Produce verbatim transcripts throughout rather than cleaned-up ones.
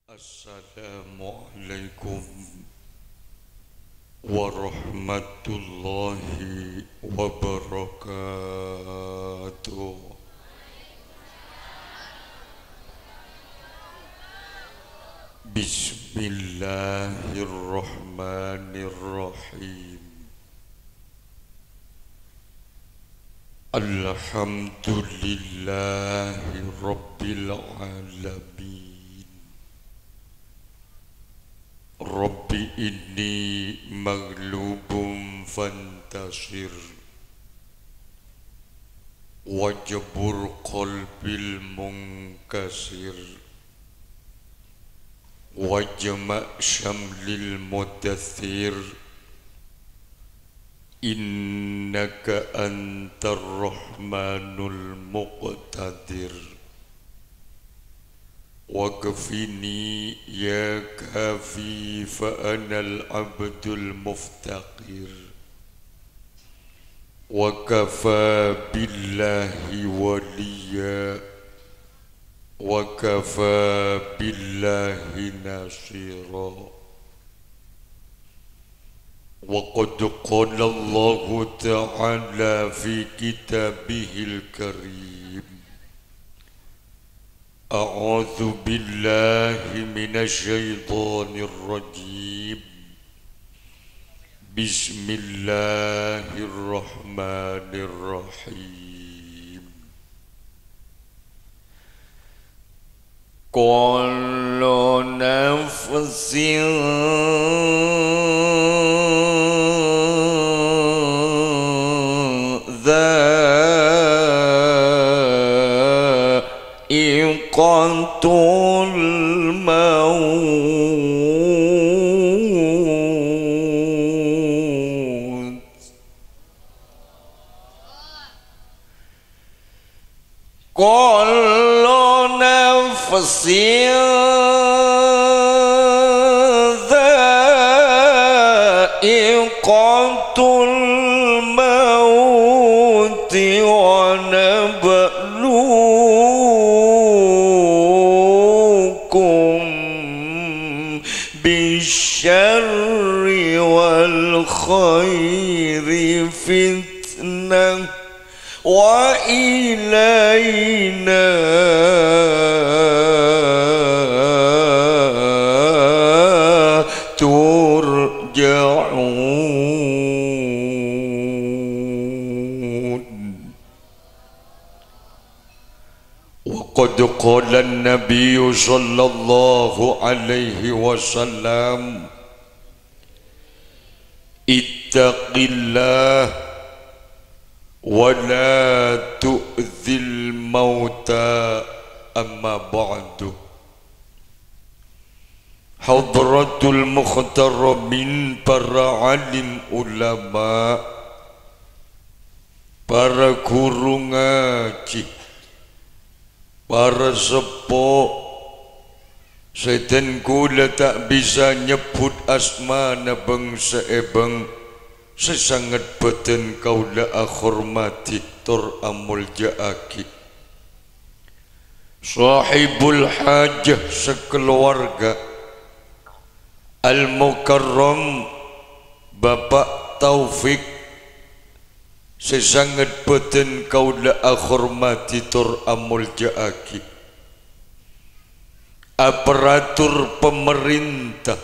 Assalamualaikum warahmatullahi wabarakatuh. Bismillahirrahmanirrahim. Alhamdulillahi Rabbil Alamin. Rabbi inni maghlubun fantasir. Wajbur qalbil munkasir. Wajma' syamlil mudaththir. Innaka antar rahmanul muqtadir. Wakfini ya kafi fa anal abdul muftaqir. Wa kafa billahi waliya. Wa kafa billahi nasira. Wa qad qala Allahu ta'ala fi kitabihil karim. A'udzu billahi minasy syaithanir rajim. Bismillahirrahmanirrahim. Kullu nafsin dza'iqatul maut. Kullu nafsin dza'iqatul maut wa nabluukum bisyarri wal khairi fitnah. Wa ilaina turja'un. Wa qad qala an-nabiyyu sallallahu alaihi wasallam, "Ittaqillah wa la tu'dzil mauta, amma ba'du." Hadratul muhtaramin, para alim ulama, para guru ngaji, para seppo, sè dhân kaulâ ta' bisa nyebbhut asmana bhângsa è bhâng sè sanget bhâdhân kaulâ ahormadhi tor amoljâ'aghi. Sahibul hajah sakalowarga, Al-Mukarram Bapa' Taufik, sè sanget bhâdhân kaulâ ahormadhi tor amoljâ'aghi. Aparatur pamarènta,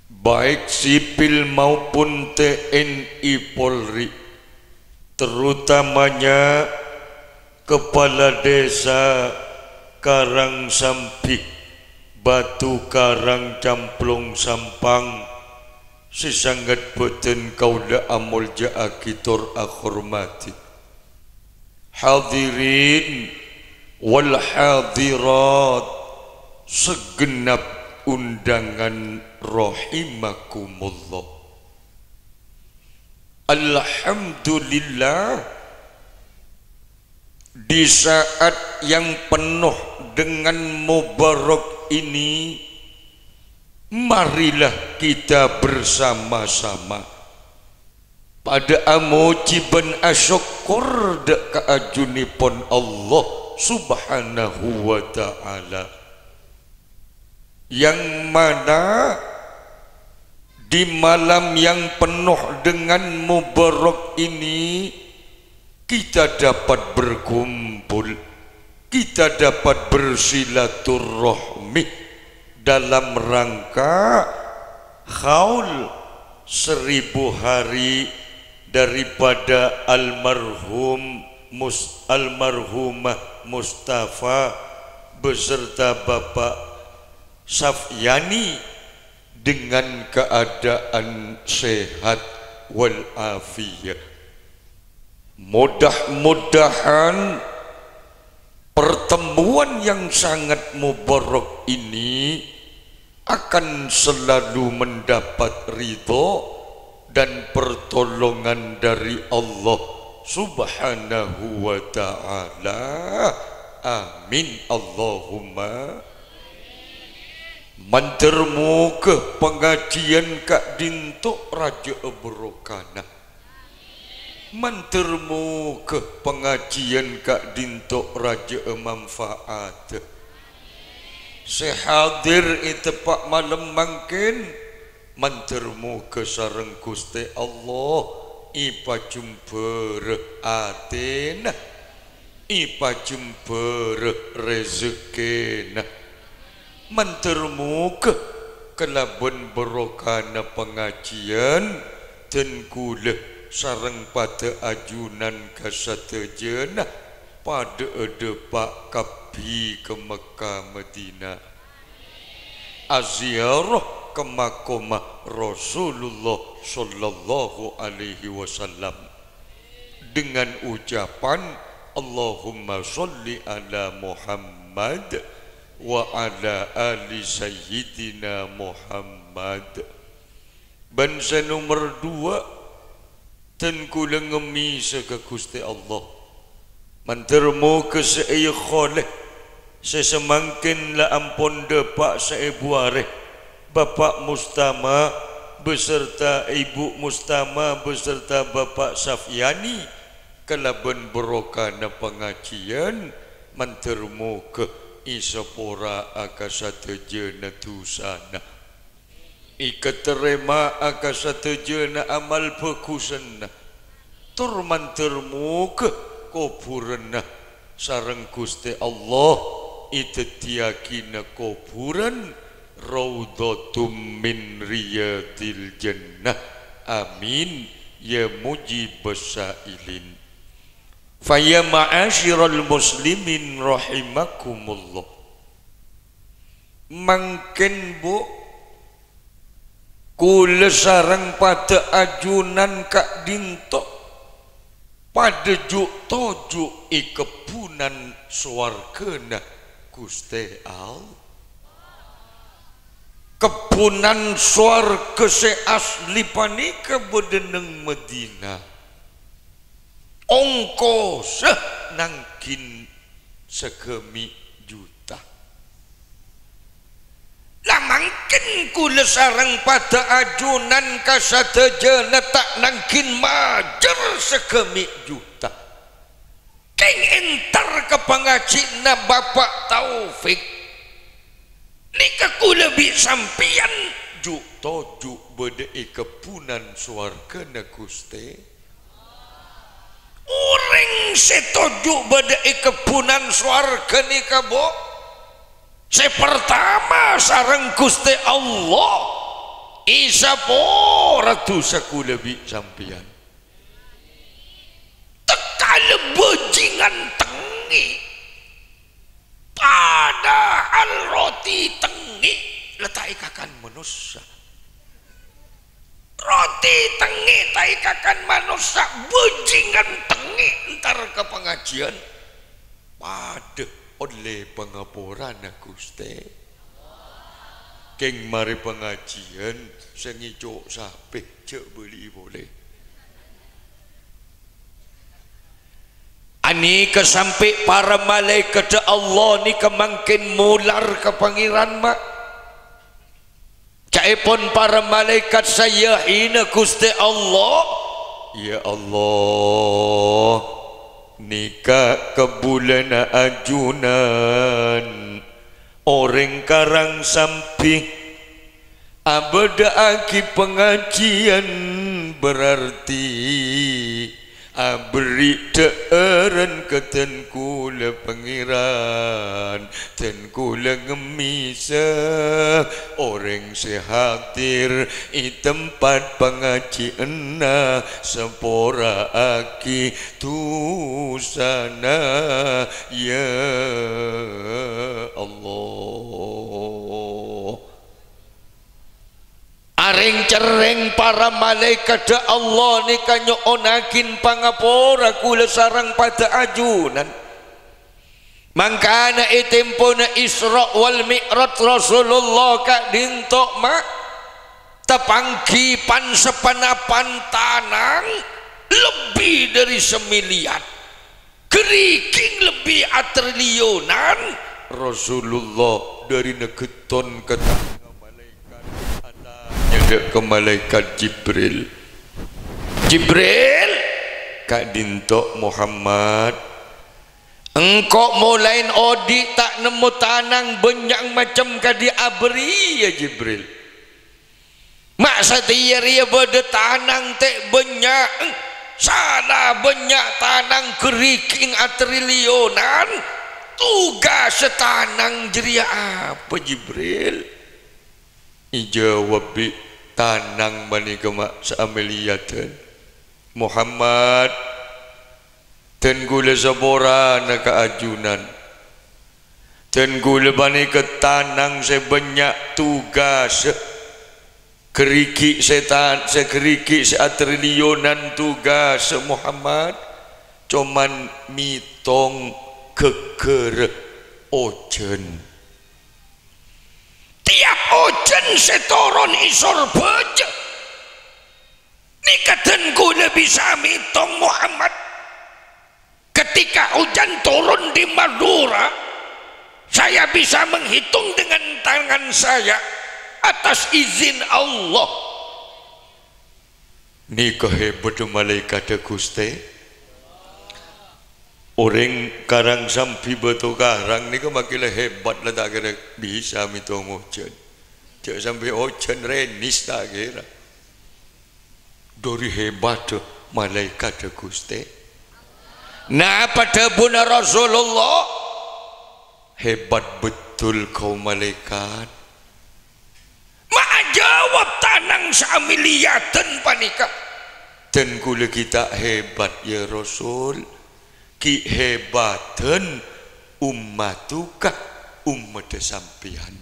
baik sipil maupun T N I Polri, terutamanya Kepala Desa Karangsambi, Batu Karang Camplong Sampang, sè sanget bhâdhân kaulâ amoljâ'aghi tor ahormadhi. Hadirin wal hadirat, segenap undangan rahimakumullah. Alhamdulillah, di saat yang penuh dengan mubarak ini, marilah kita bersama-sama padâ amojhi bân asokkor dâ' ka ajunèpon Allah Subhanahu wa Ta'ala. Yang mana di malam yang penuh dengan mubarak ini, kita dapat berkumpul, kita dapat bersilaturahmi dalam rangka haul seribu hari daripada almarhum Mus-, almarhumah Mustafa beserta Bapak Safyani dengan keadaan sehat wal afiat. Mudah-mudahan pertemuan yang sangat mubarak ini akan selalu mendapat ridho dan pertolongan dari Allah Subhanahu wa Ta'ala. Amin, Allahumma. Mandhâr moghâ pangajiân ka'dinto rajâ'â barokana. Mandhâr moghâ pangajiân ka'dinto rajâ'â manfaat. Sè hadir è teppa' malem mangkèn, mandhâr moghâ sareng Ghustè Allah èpajembhârâ atèna, èpajembhârâ rejekkèna. Mandhâr moghâ kalabân barokana pangajiân, dân kaulâ sareng padâ ajunan ka sadhâjâna padâ'â dâpa' kabbhi ka Mekkah Madinah, aziarah ka makomma Rasulullah sallallahu alaihi wasallam dengan ucapan, "Allahumma sholli ala Muhammad wa ala ali Sayyidina Muhammad." Bân sè nomer duwâ', dân kaulâ ngemmèsa ka Ghustè Allah. Mandhâr moghâ sè èyakholè, sè samangkèn la ampon dâpa' saèbu arè, Bapa' Mustama beserta Ibu Mustama beserta Bapa' Safyani, kalabân barokana pangajiân, mandhâr moghâ èsapora'a ka sadhâjâna dhusana, èkatarèma'a ka sadhâjâna amal bhâghusânna, tor mandhâr moghâ kobhurânna sareng Ghustè Allah èdhâddhiyâghina kobhurân raudhatum min riyadhil jannah. Amin, ya mujibas sa'ilin. Fa ya ma'asyiral muslimin rahimakumullah. Mangkèn, Bu, kaulâ sareng padâ ajunan ka'dinto padâ ju'-toju' è kebbhunan sowarghâna Ghustè Allah. Kebbhunan sowarghâ sè asli panèka bâdâ neng Madinah. Ongkossa nangghin sagâmè' juta. La mangkèn kaulâ sareng padâ ajunan ka sadhâjâna ta' nangghin majâr sagâmè' juta. Kèng entar ka pangajhiânna Bapa' Taufik. Nèka kaulâ bi' sampèyan ju'-toju' bâdâ è kebbhunan sowarghâna Ghustè. Orèng sè toju' bâdâ è kebbhunan sowarghâ nèka, Bu, sè partama sareng Ghustè Allah, èsapora dhusa kaulâ bi' sampèyan. Tekka la bhâjingan tengngè'. Padahal roti tengngè' la ta' èkakan manossa. Roti tengngè' ta' èkakan manossa, bhâjingan tengngè' entar ka pangajhiân. Padâ ollè pangaporana Ghustè. Kèng marè pangajhiân, sè ngèco' sapè, jhâ' bâli'i polè. Anèka sampè' para malaèkatta Allah nèka mangkèn molar ka Pangèran, ma'. Ca'èpon para malaèkat sè èyahina Ghustè Allah, "Ya Allah, nèka kebbhunanna ajunan." Orèng Karangsambi abâdâ'aghi pangajiyân, berarti aberri' dhâ'ârân ka dân kaulâ, Pangèran. Dân kaulâ ngemmèsa orèng sè hadir è tempat pangajiyânna, sapora'aghi dusana, ya Allah. Arèng-cerrèng para malaèkaddhâ Allah nèka nyo'onnaghin pangapora kaulâ sareng padâ ajunan. Mangkana è tempona Isra wal Mi'raj Rasulullah ka'dinto, ma', tapangghi pan-sapanapan tanang lebbi dâri samiliyar. Ghâriging lebbi atriliyonan, Rasulullah dâri nèghetton ka tanangnga malaèkat, atanya dâ' ka malaèkat Jibril, "Jibril, ka'dinto Muhammad, engko' molaèn odi' ta' nemmo tanang bânnya'na macem kadhi aberri', ya Jibril." Ma' satèya rèya bâdâ tanang tè' bânnya', sala bânnya' tanang ghâriging atriliyonan. Tugassa tanang jârèya apa, Jibril? Èjâwâb bi' tanang panèka, ma', samiliyadhân. Muhammad, dân kaulâ saporana ka ajunan. Dân kaulâ panèka tanang sè bânnya' tugassa. Ghârigi' sè ta-, sè ghârigi' sè atriliyonan tugassa Muhammad, coma mètong ghâgghârrâ ojhân. Tiap ojhân sè toron è sorbhâjâ. Nèka dân kaulâ bisa mètong, Muhammad. Ketika hujan turun di Madura, saya bisa menghitung dengan tangan saya atas izin Allah. Nèka hebat malaèkaddhâ Ghustè. Orèng Karangsambi Bâtokarang nèka makkèla hebat la ta' kèra bisa mètong ojhân. Jhâ' sampè' ojhân rènès ta' kèra. Dâri hebaddhâ malaèkaddhâ Ghustè. Napa dhâbuna Rasulullah? Hebat betul kau malaikat. Ma' ajâwâb tanang samiliyadhân panèka. Dân kaulâ ghi' ta' hebat, ya Rasul. Ghi' hebaddhân ummatuka, ummaddhâ sampèyan.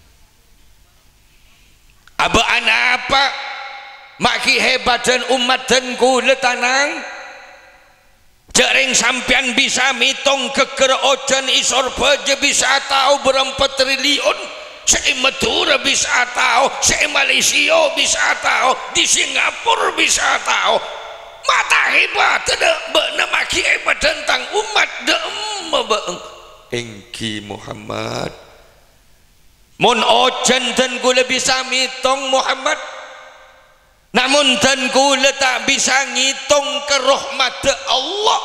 Abâ' anapa ma' ghi' hebaddhân ummaddhân kaulâ tanang? Jhâ' rèng sampèyan bisa mètong ghâgghârrâ ojhân è sorbhâjâ bisa tao bârâmpa triliyon, sè è Madhurâ bisa tao, sè è Malaysia bisa tao, di Singapura bisa tao. Ma' ta' hebat, dâ' bâ'na ma' ghi' hebaddhân tang ummat, dâ' emma bâ'eng. Èngghi Muhammad. Mon ojhân dân kaulâ bisa mètong, Muhammad. Namong dân kaulâ ta' bisa ngètong ka rahmaddhâ Allah,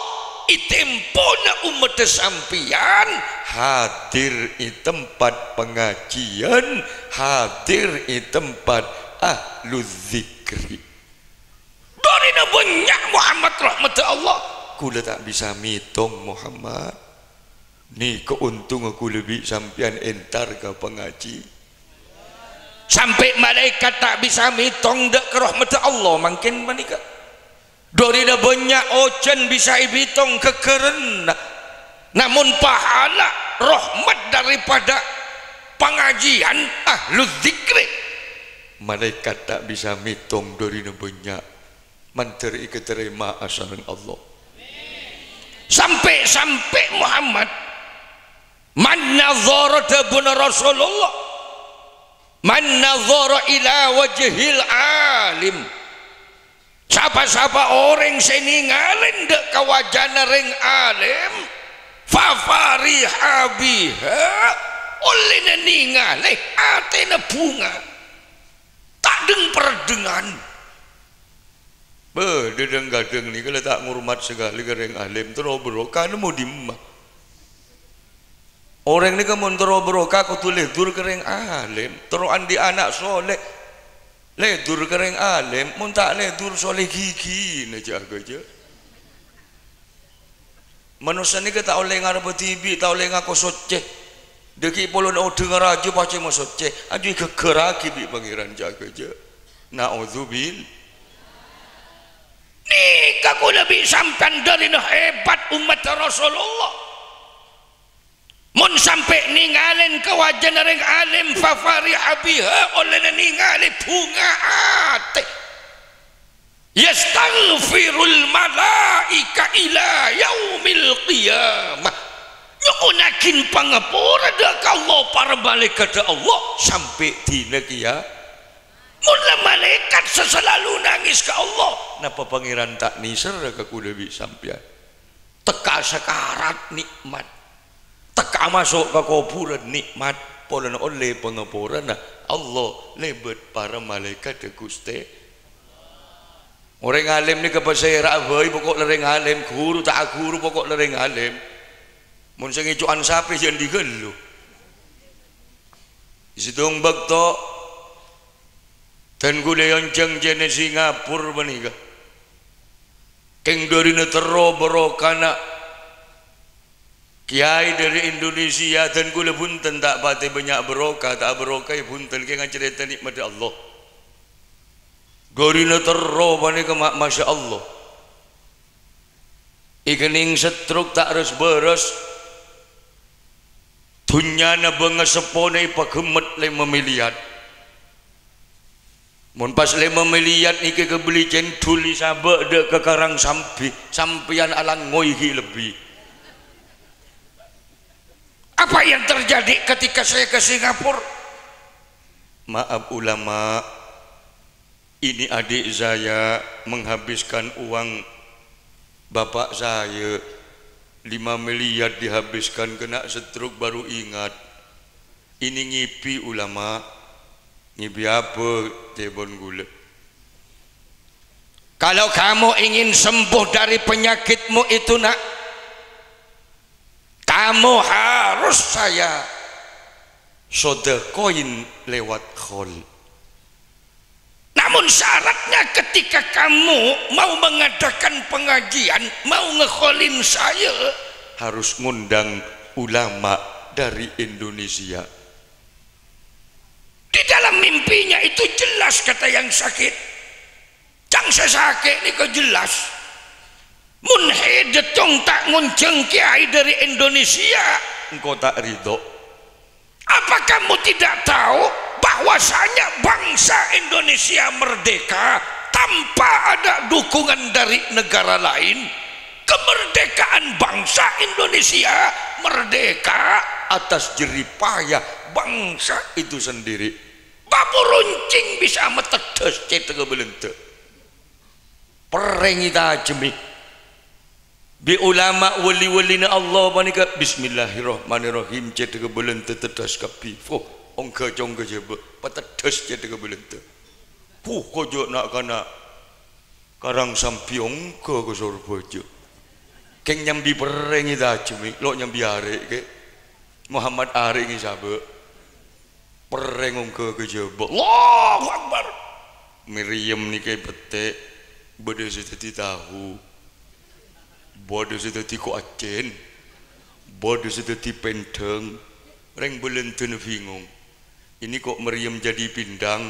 è tempona ummaddhâ sampèyan hadir è tempat pangajiyân, hadir è tempat ahlu dzikri. Dârina bânnya', Muhammad, rahmaddhâ Allah. Kaulâ ta' bisa mètong, Muhammad. Nèka ontongnga kaulâ bi' sampèyan entar ka pangajhi. Sampè' malaèkat ta' bisa mètong dâ' ka rahmaddhâ Allah mangkèn panèka. Dârina bânnya' ojhân bisa èbitong ghâgghârrâna. Namong pahala rahmat daripada pangajiyân ahlu dzikri, malaèkat ta' bisa mètong dârina bânnya'. Mandhâr èkatarèma asareng Allah. Sampè'-sampè' Muhammad, man nadhara, dhâbuna Rasulullah, man nadhara ila wajhil alim. Sapa-sapa orèng sè nèngalè dâ' ka wajana rèng alim, fa fariha biha, ollèna nèngalè atèna bhunga. Ta' dhâng-pardhângan. Bâ, dhâng-kadhâng nèka la ta' ngormat sakalè ka rèng alim, terro bârokah nemmo dimma. Orèng nèka mon terro barokah kodhu lèdur ka rèng alim, terro andi' ana' soleh, lèdur ka rèng alim, mon ta' lèdur soleh ghighina jâ' ghâjâ. Manossa nèka ta' ollè ngarep dhibi', ta' ollè ngako soccè. Dhâggi' polana oḍhângnga rajâ pacè masoccè, ajhu èghâggârraghi bi' Pangèran jâ' ghâjâ. Na'udzubil. Nèka kaulâ bi' sampèyan ḍârina hebat ommatta Rasulullah. Mon sampè' nèngalè kawâjâna rèng alim, fafariha biha, ollèna nèngalè bhunga atè. Yastaghfirul malaika ila yaumil qiyamah. Nyo'onnaghi pangapora ḍâ' ka Allah, para malaèkatta Allah, sampè' ḍina kèya. Mon la malaèkat sè salalu nangès ka Allah, napa Pangèran ta' nèser ka kaulâ bi' sampèyan? Tekka sakarat nè'mat. Tekka maso' ka kobhurân nè'mat. Polana ollè pangaporana Allah lèbât para malaèkatta Ghustè. Orèng alim nèka pasèra'a bhâi, pokok la rèng alim, ghuru ta' aghuru, pokok la rèng alim. Mon sè ngèco'an sapè jhâ' andi' ghâllu. Sèttong bâkto, dân kaulâ èonjhâng cènè Singapura panèka. Kèng ḍârina terro barokana kèyaè ḍâri Indonesia, dân kaulâ bhunten ta' patè bânnya' barokah, ta' barokah, yâ bhunten, kèng acarèta nè'matta Allah. Ḍârina terro panèka, ma-, masya Allah. Èkennèng stroke ta' res-beres. Dhunnyana bângaseppona èpaghemmet lèma miliar. Mon pas lèma miliar nèka èkabelli cendhul èsabâ' ḍâ' ka Karang Sambi, sampèyan alangngoy ghi' lebbi. Apa yang terjadi ketika saya ke Singapura? Maaf, ulama, ini adik saya menghabiskan uang bapak saya, lima miliar dihabiskan, kena stroke baru ingat. Ini ngipi ulama. Ngipi apa, ca'èpon kaulâ? Kalau kamu ingin sembuh dari penyakitmu itu, nak, kamu harus saya sodakoin lewat khol. Namun syaratnya, ketika kamu mau mengadakan pengajian, mau ngekholin saya, harus ngundang ulama dari Indonesia. Di dalam mimpinya itu jelas kata yang sakit. Ca'na sè sakè' nèka jelas. Mon hèdâ cong ta' ngonjhâng kèyaè ḍâri Indonesia, engko' ta' ridho. Apa kamu tidak tahu bahwasanya bangsa Indonesia merdeka tanpa ada dukungan dari negara lain? Kemerdekaan bangsa Indonesia merdeka atas jerih payah bangsa itu sendiri. Bâbu roncèng bisa mateddhâs cèṭagghâ bâlândhâ. Perrèngè tajemmè. Bi' ulama wali-walina Allah panèka, "Bismillahirrahmanirrahim," cèṭagghâ bâlândhâ teddhâs kabbhi. Fuh, ongghâ cong ghâjâbâ, pateddhâs cèṭagghâ bâlândhâ. Fuh, kojhu' na'-kana' Karang Sambi ongghâ ka Sorbhâjâ. Kèng nyambi perrèngè tajemmè, lo' nyambi arè' kè. Muhammad arè' ngèsabâ'. Perrèng ongghâ ghâjâbâ. Allahu Akbar. Mèrèm nèka èpètè', bâḍâ sè dhâddhi tahu, bâḍâ sè dhâddhi ko'accèn, bâḍâ sè dhâddhi pènḍhâng. Rèng bâlândhâna bingung. Ini kok mèrèm jadi pindang?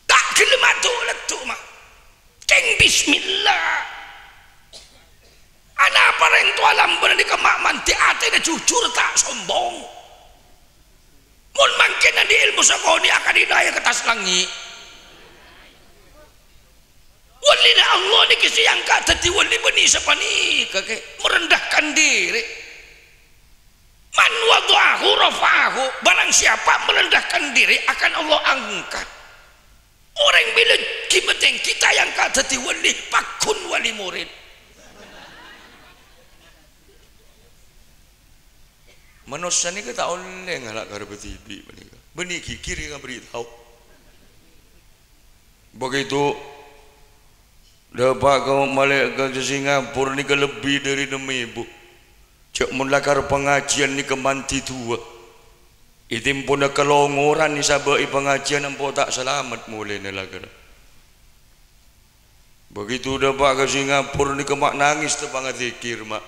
Ta' ghellem adu-leddu, ma. Kèng bismillah. Anapa rèng towa lambâna nèka ma' mandhi atèna jujur ta' sombong? Mon mangkèn andi' èlmo sakonè' akadhi naè' ka attas langngè'. Walina Allah nèka sè èangka' dhâddhi wali bânnè sapanèka, kè, merendahkan diri. "Man wada'ahu rafa'ahu," barang siapa merendahkan diri akan Allah angkat. Orèng bilâ ghi' matèngghi ta' èangka' dhâddhi wali, pagghun wali murid. Manossa nèka ta' ollè ngala' karep dhibi' panèka. Bânnè ghighir èkaberri' tao. Begitu ḍâpa' ka malaèkat Singapura nèka lebbi ḍâri nem èbu. Jhâ' mon lakar pangajiyân nèka mandhi duwâ', è tempona kalongoran èsabâ' è pangajiyân ampo ta' salamet molèna lakar. Begitu dâpa' ka Singapura nèka ma' nangès teppa'na dzikir, ma'.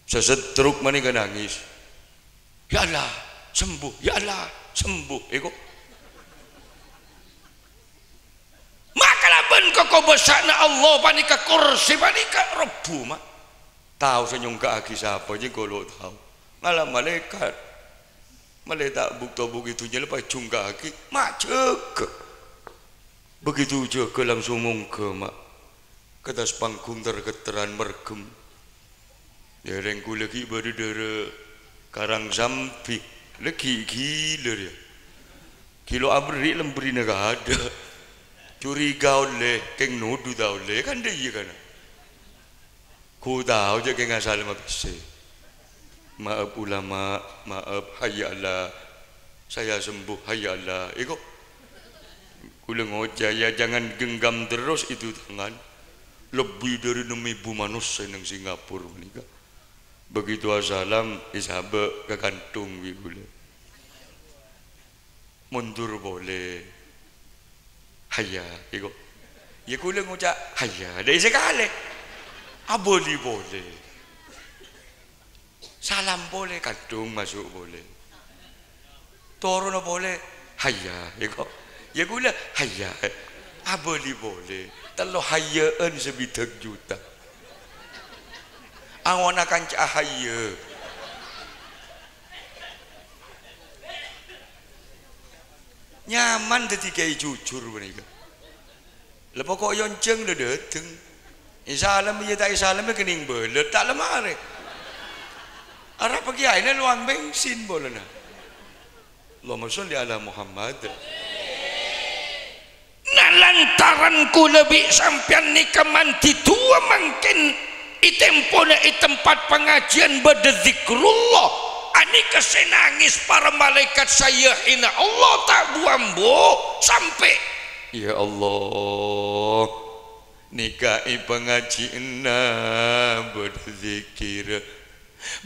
Sè stroke panèka nangès. "Ya Allah, sembuh, ya Allah, sembuh." Èko. Ma' kalabân kakobâsa'anna Allah panèka, kursi panèka robbhu, ma'. Tao sè nyongghâ'aghi sapa, jhâ' kaulâ tao. Ngala' malaèkat. Malè ta' bukto-bukto dhunnya la pas èjhungghâ'aghi, ma' jâgâ. Begitu jâgâ langsung mongghâ, ma'. Ka attas panggung ter-ketteran mergem. Dâreng kaulâ ghi' bâdâ dârâ Karang Sambi, la ghi' ghilâ rèya. Ghi' lo' aberri' lambârina kaadâ'. Curiga ollè, kèng nodhu ta' ollè, kan dâ' iyâ kana. Ghu tao jhâ' kèng asalla mapèssè. Maaf ulama, maaf, hayya Allah. Saya sembuh, hayya Allah. Èko. Kaulâ ngoca', "Ya, jangan genggam terus itu tangan." Lebbi dâri ennem èbu manossa neng Singapura panèka. Begitu assalam, èsabâ' ka kanthong bi' kaulâ. Mondur polè. "Hayya," èko. Iyâ kaulâ ngoca', "Hayya," dâ' sakalè. Abâli polè. Salam polè, kadhung maso' polè. Toronna polè, "Hayya," èko. Iyâ kaulâ, "Hayya." Abâli polè. Tello hayya'an sabidhâk juta. Angona kanca hayya. Nyaman dhâddhi kèyaè jujur panèka. La poko' èyonjhâng la dâteng. Èsalem iyâ ta' èsalem kennèng bâlât ta' la marè. Arapa kèyaèna lowang bensin polana. Allahumma sholli ala Muhammad. Nah, lantaran kaulâ bi' sampèyan nèka mandhi duwâ' mangkèn è tempona è tempat pangajiyân bâdâ zikrullah. Anèka sè nangès para malaèkat sayahina Allah ta' bu-ambu sampè'. Ya Allah, nèka è pangajiyânna bâdâ zikir.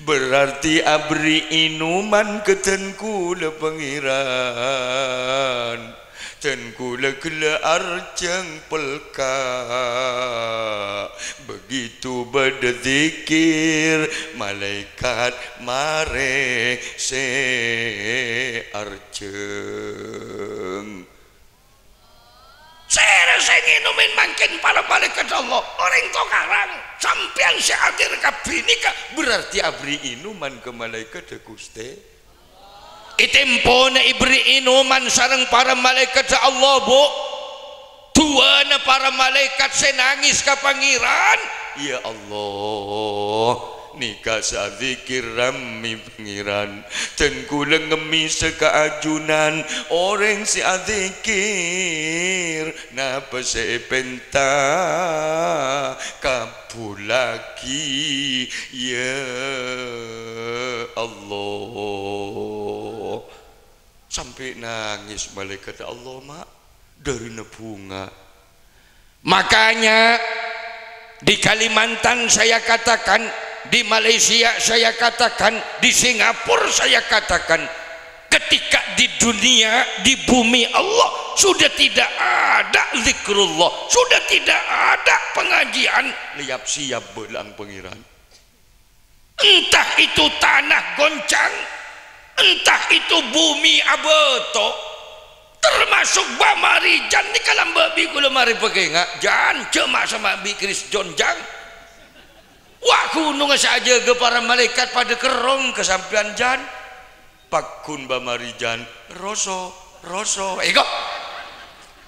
Berarti aberri' ènoman ka dân kaulâ, Pangèran. Dân kaulâ ghellâ' arjhâng pelka'. Begitu bâdâ zikir, malaèkat marè sè arjhâng. Sèra sè ngènomè mangkèn para malaèkat Allah, orèng tokarang, sampèyan sè hadir kabbhi nèka berarti aberri' ènoman ka malaèkatta Ghustè. È tempona èberri' ènoman sareng para malaèkatta Allah, Bu. Duwâna para malaèkat sè nangès ka Pangèran, "Ya Allah, nèka sè adzikir rammè Pangèran. Dân kaulâ ngemmèsa ka ajunan orèng sè adzikir, napa sè èpènta kabbhullaghi, ya Allah." Sampè' nangès malaèkatta Allah, ma', dârina bhunga. Makanya, di Kalimantan saya katakan, di Malaysia saya katakan, di Singapura saya katakan, ketika di dunia, di bumi Allah sudah tidak ada zikrullah, sudah tidak ada pengajian, lèyap sèyap bâlâ'âng Pangèran. Entah itu tanah goncang, entah itu bumi abâto, termasuk Bâ Marijan nèka lambâ' bi' kaulâ marè pakènga', Jan, jhâ' ma'-sama' bi' Chris John, Jan. Wa', ghunongnga sè ajâgâ para malaèkat padâ kerrong ka sampèyan, Jan. Pagghun Bâ Marijan, "Roso, roso." Èko.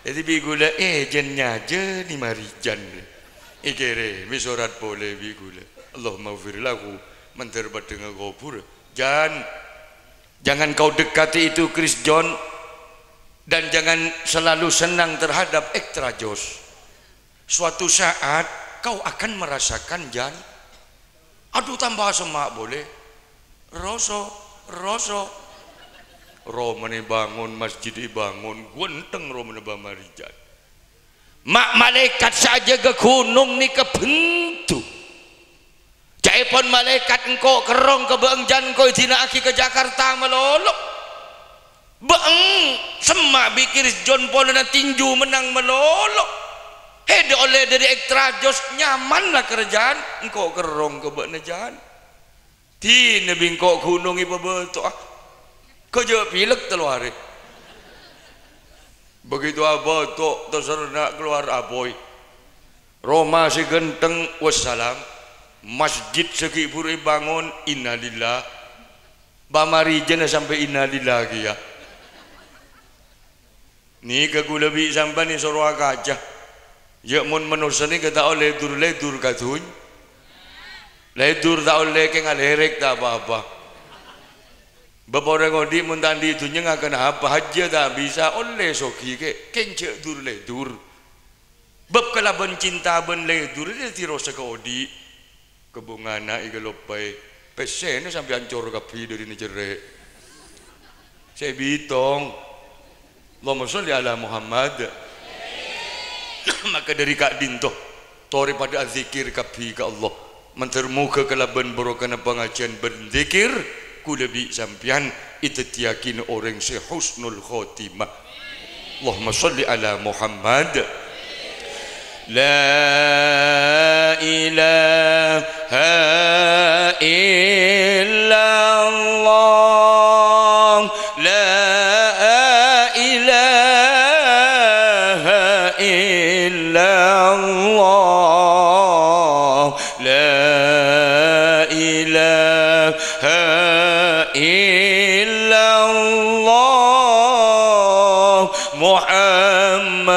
Dhâddhi bi' kaulâ, "Eh, jân nyajâni Marijan." Èkèrèmè sorat polè bi' kaulâ. "Allahummaghfir lahu," mandhâr paddhângnga kobhur. "Jan, jangan kau dekati itu Chris John, dan jangan selalu senang terhadap extra joss. Suatu saat kau akan merasakan, Jan." Adhu, tamba semma' polè. "Roso, roso." Romana èbângon, masjid èbângon, ghânteng romana Bâ Marijan. Ma', malaèkat sè ajâgâ ghunong nèka bhendhu. Ca'èpon Pon malaèkat engko' kerrong ka bâ'eng jhân engko' èdina'aghi ka Jakarta malolo. Bâ'eng semma' bi' Kris John polana tinju mennang malolo. Hèdhâ ollè dhâri Extra Joss nyaman la kerjaan, engko' kerrong ka bâ'na jhân. Dinah bi' engko' ghunong èpabâto'a. Kajâ' pilek tello arè. Begitu abâto, terserna keluar apoy. Roma sè ghântheng, wassalam. Masjid sè ghi' bhuru èbângon, innalillah. Pamarijâna sampè' innalillah kèya. Nèka kaulâ bi' sampèyan èsoro akaca. Yâ, mon manossa nèka ta' ollè dur-lèdur ka dhunnya. Lèdur ta' ollè, kèng alèrèk ta' pa-apa. Bâ' orèng odi' mon ta' andi' dhunnya ngakan apa? Hajjiyâ ta' bisa, ollè soghi kè, kèng jhâ' dur-lèdur. Bâb kalabân cinta bân lèdur dhâddhi rosak odi'. Kebungana èkaloppaè. Pèssèna sampè' ancor kabbhi dhâri nèjèrrè'. Sè bitong. Allahumma sholli ala Muhammad. Maka dhâri ka'dinto, torè padâ adzikir kabbhi ka Allah. Mandhâr moghâ kalabân barokana pangajiyân bân dzikir, kaulâ bi' sampèyan èdhâddhiyâghinah orèng sè husnul khotimah. Allahumma sholli ala Muhammad. La ilaha illallah. La ilaha illallah. La ilaha illallah Muhammadur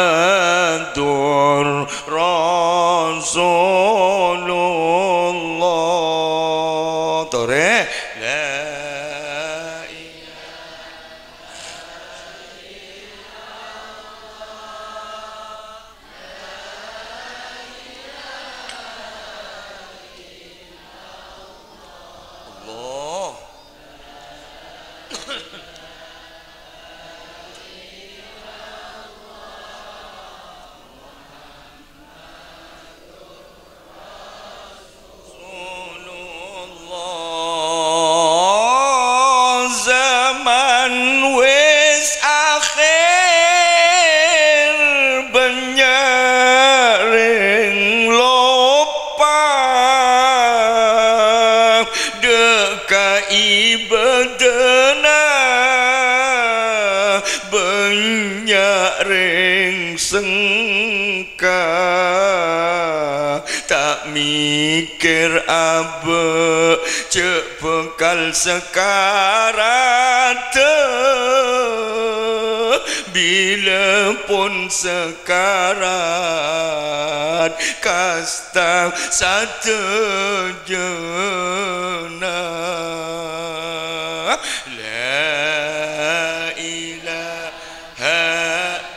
Rasulullah. Torè. La ilaha illallah. Allah. Rasulullah, zaman wis akhir, bânnya' rèng loppa dâ' ka ibâdâna, bânnya' rèng sengka. Ta' mèkkèr abâ' jhâ' bhâkal sakarat, bilâ pon sakarat kasta sadhâjâna. La ilaha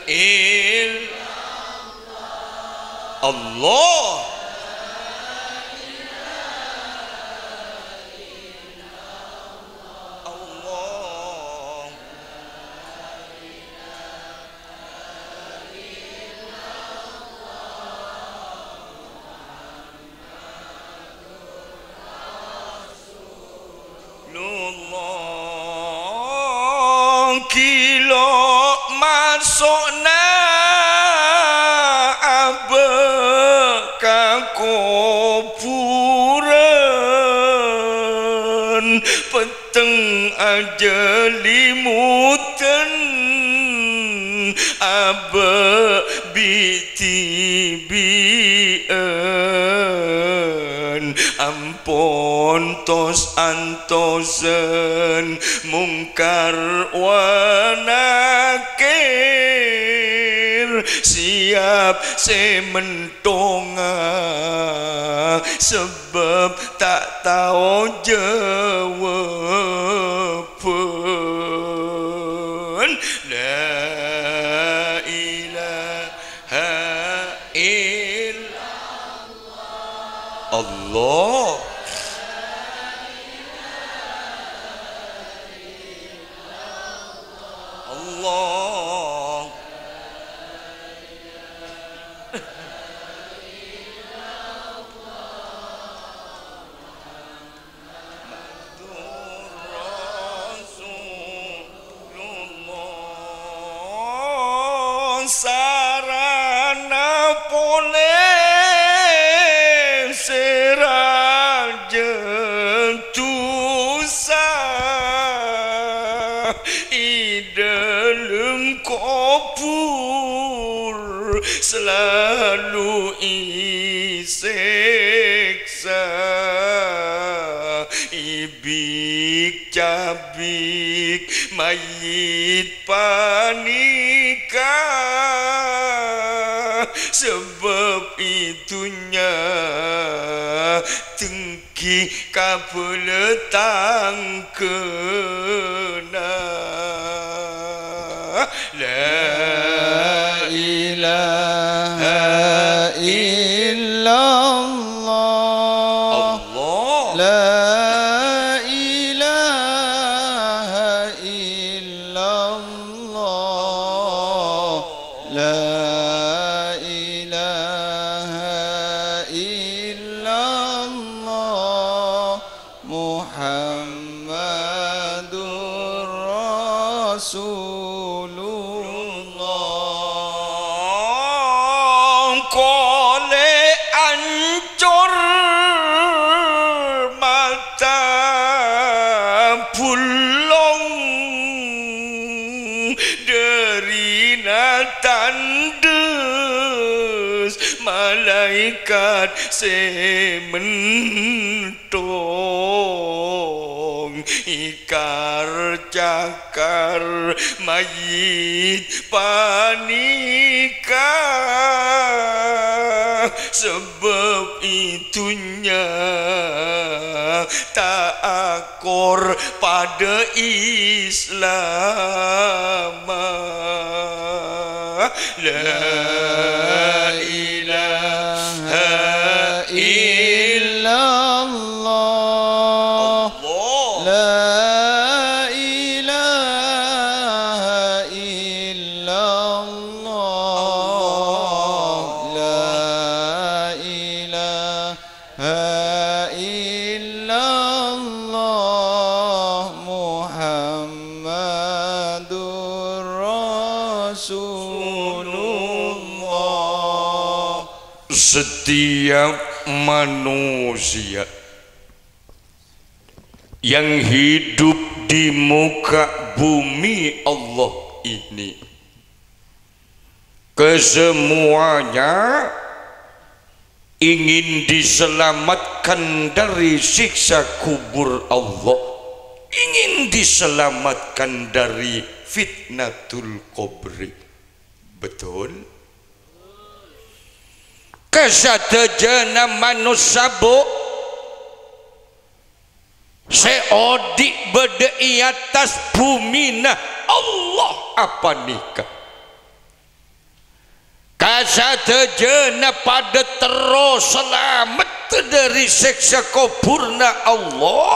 illallah. Allah. Allah. Lulong gilo' maso'na abâ' ka kobhurân, petteng ajâ limudân abâ' bi' dhibi'ân. Ampon tos-antosan Mungkar wa Nakir, siap sè mentonga, sabâb ta' tao jâwâbhân. La ilaha illallah. Allah. Allah. Alu èsèksa, ibik-cabik mayyit panèka, sabâb è dhunnya tèngghi kabâlâ tangghâna. La ilaha illallah. Allah. La ilaha illallah. La ilaha illallah. Muhammadur Rasulullah. Kolè' ancor mata bulong, dârina tandhâs malaèkat sè men- thong, èkar-cakar mayyit panèka, sabâb è dhunnya ta' akor padâ Islamma. La ilaha illallah. Allah. La ilaha illallah. Allah. La ilaha illallah Muhammadur Rasulullah. Setiap manusia yang hidup di muka bumi Allah ini, kesemuanya ingin diselamatkan dari siksa kubur Allah, ingin diselamatkan dari fitnatul qabri. Betul? Kasadhâjâna manossa, Bu, sè odi' bâdâ è attas bhumina Allah apanèka, kasadhâjâna padâ terro salamet dâri sèksa kobhurna Allah.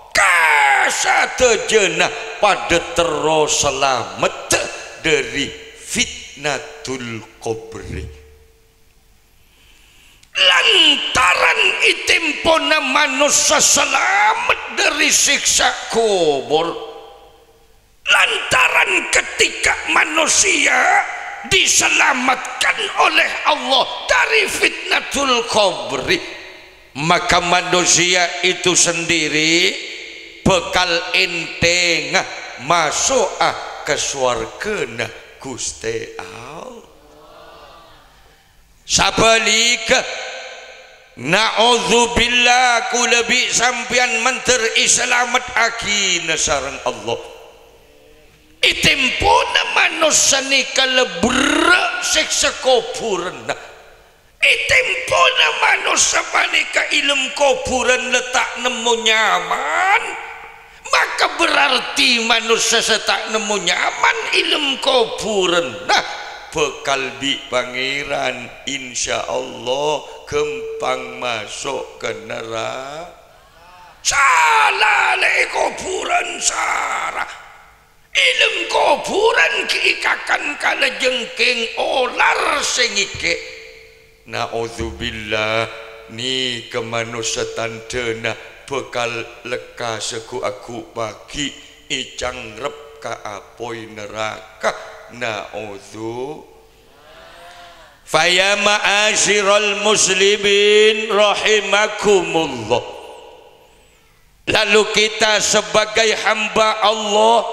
Kasadhâjâna padâ terro salamet dâri fitnatul qabri. Lantaran ètèmpona manossa salamet dâri sèksa kobhur, lantaran ketika manusia diselamatkan oleh Allah dari fitnatul qabri, maka manusia itu sendiri bakal entènga maso'a ka sowarghâna Ghustè Allah. Sabhâligghâ, na'udzubillah, kaulâ bi' sampèyan mandhâr èsalamettaghinâ sareng Allah. Ètèmpona manossa nèka la berrâ' sèksa kobhurânna. Ètèmpona manossa panèka è lem kobhurân la ta' nemmo nyaman. Maka berarti manossa sè ta' nemmo nyaman è lem kobhurânna bakal bi' Pangèran, insyaallah, ghâmpang maso' ka neraka. Salalè'è kobhurân sara. È lem kobhurân ghi' èkakan kalajengking olar sè ngèkè'. Na'udzubillah, nèka manossa tandhâna bakal lekkas ghu'-aghu' paghi' ècangrep ka apoy neraka. Na'udzu. Fa ya ma'asyiral muslimin rahimakumullah. Lalu kita sebagai hamba Allah,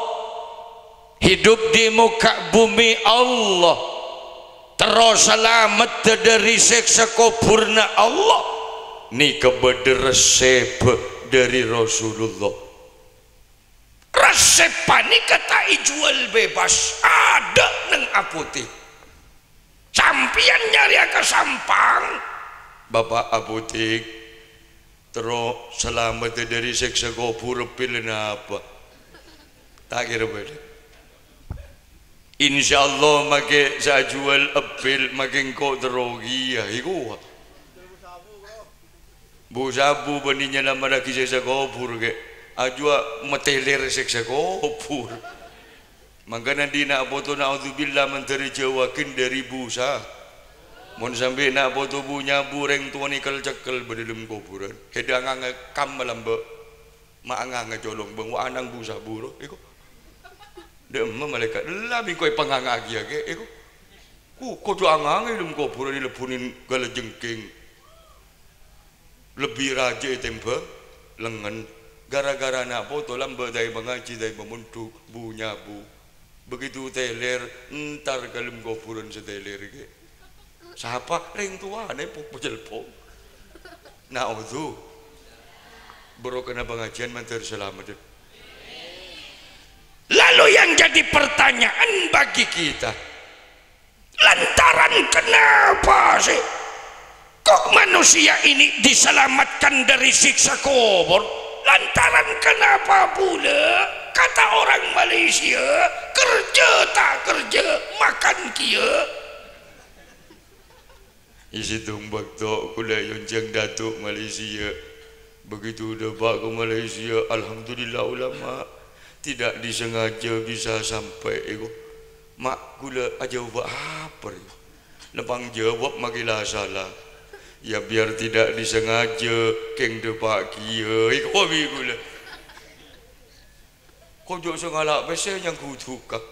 hidup di muka bumi Allah, terro salameddhâ dhâri sèksa kobhurrâ Allah, nèka bâdâ resep dhâri Rasulullah. Resep panèka ta' èjhuwâl bebas, adâ' neng apotek. Sampèyan nyarèya ka Sampang, "Bapa' apotek, terro salameddhâ dhâri sèksa kobhur, pèlèna apa?" Ta' kèra bâdâ. Insyaallah, makè sè ajhuwâl eppèl, makè engko' terro kèya, èkowa. Bu-sabu bânnè nyalameddhâghi sèksa kobhur, kè. Ajhuwâ matèlèr sèksa kobhur. Mangkana dina' poto, naudzubillah, mandhâr èjhâuwaghi dhâri busa. Mon sampè' na' poto bu-nyabu, rèng towa nèkel-cekkel bâdâ dâlem kobhurân. Hèdhâ ngange kam malambâ'. Ma' ngange colong bâng wa' anang bu-sabu ro, èko. Dâ'emma malaèkat. Ella bi' engko' èpanganga'aghiyâ, kè, èko. Ku, kodhu angange dâlem kobhurân èlebbhune gala jengking. Lebbi rajâ ètèmbhâng lengngen. Gara-gara na' poto lambâ' ta' èpangajhi, ta' èpamondhuk, bu-nyabu. Begitu tèlèr, entar ka dâlem kobhurân sè tèlèr, kè. Sapa? Rèng towana èpok-, pocèlpong. Naudzu. Barokana pangajiyân mandhâr salameddhâ. Lalu yang jadi pertanyaan bagi kita, lantaran kenapa sih kok manusia ini diselamatkan dari siksa kubur? Lantaran kenapa pula kata orang Malaysia, kerja tak kerja, makan kia? È sèttong bâkto kaulâ èonjhâng Datuk Malaysia. Begitu dâpa' ka Malaysia, alhamdulillah, ulama tidak disengaja bisa sampai, èko. Ma' kaulâ ajâwâb apa, èko? Lempang jâwâb makè la sala. Ya, biar tidak disengaja, kèng dâpa' kèya, èko bi' kaulâ. Ko' jhâ' sè ngala' pèssè nyangghu dhukah.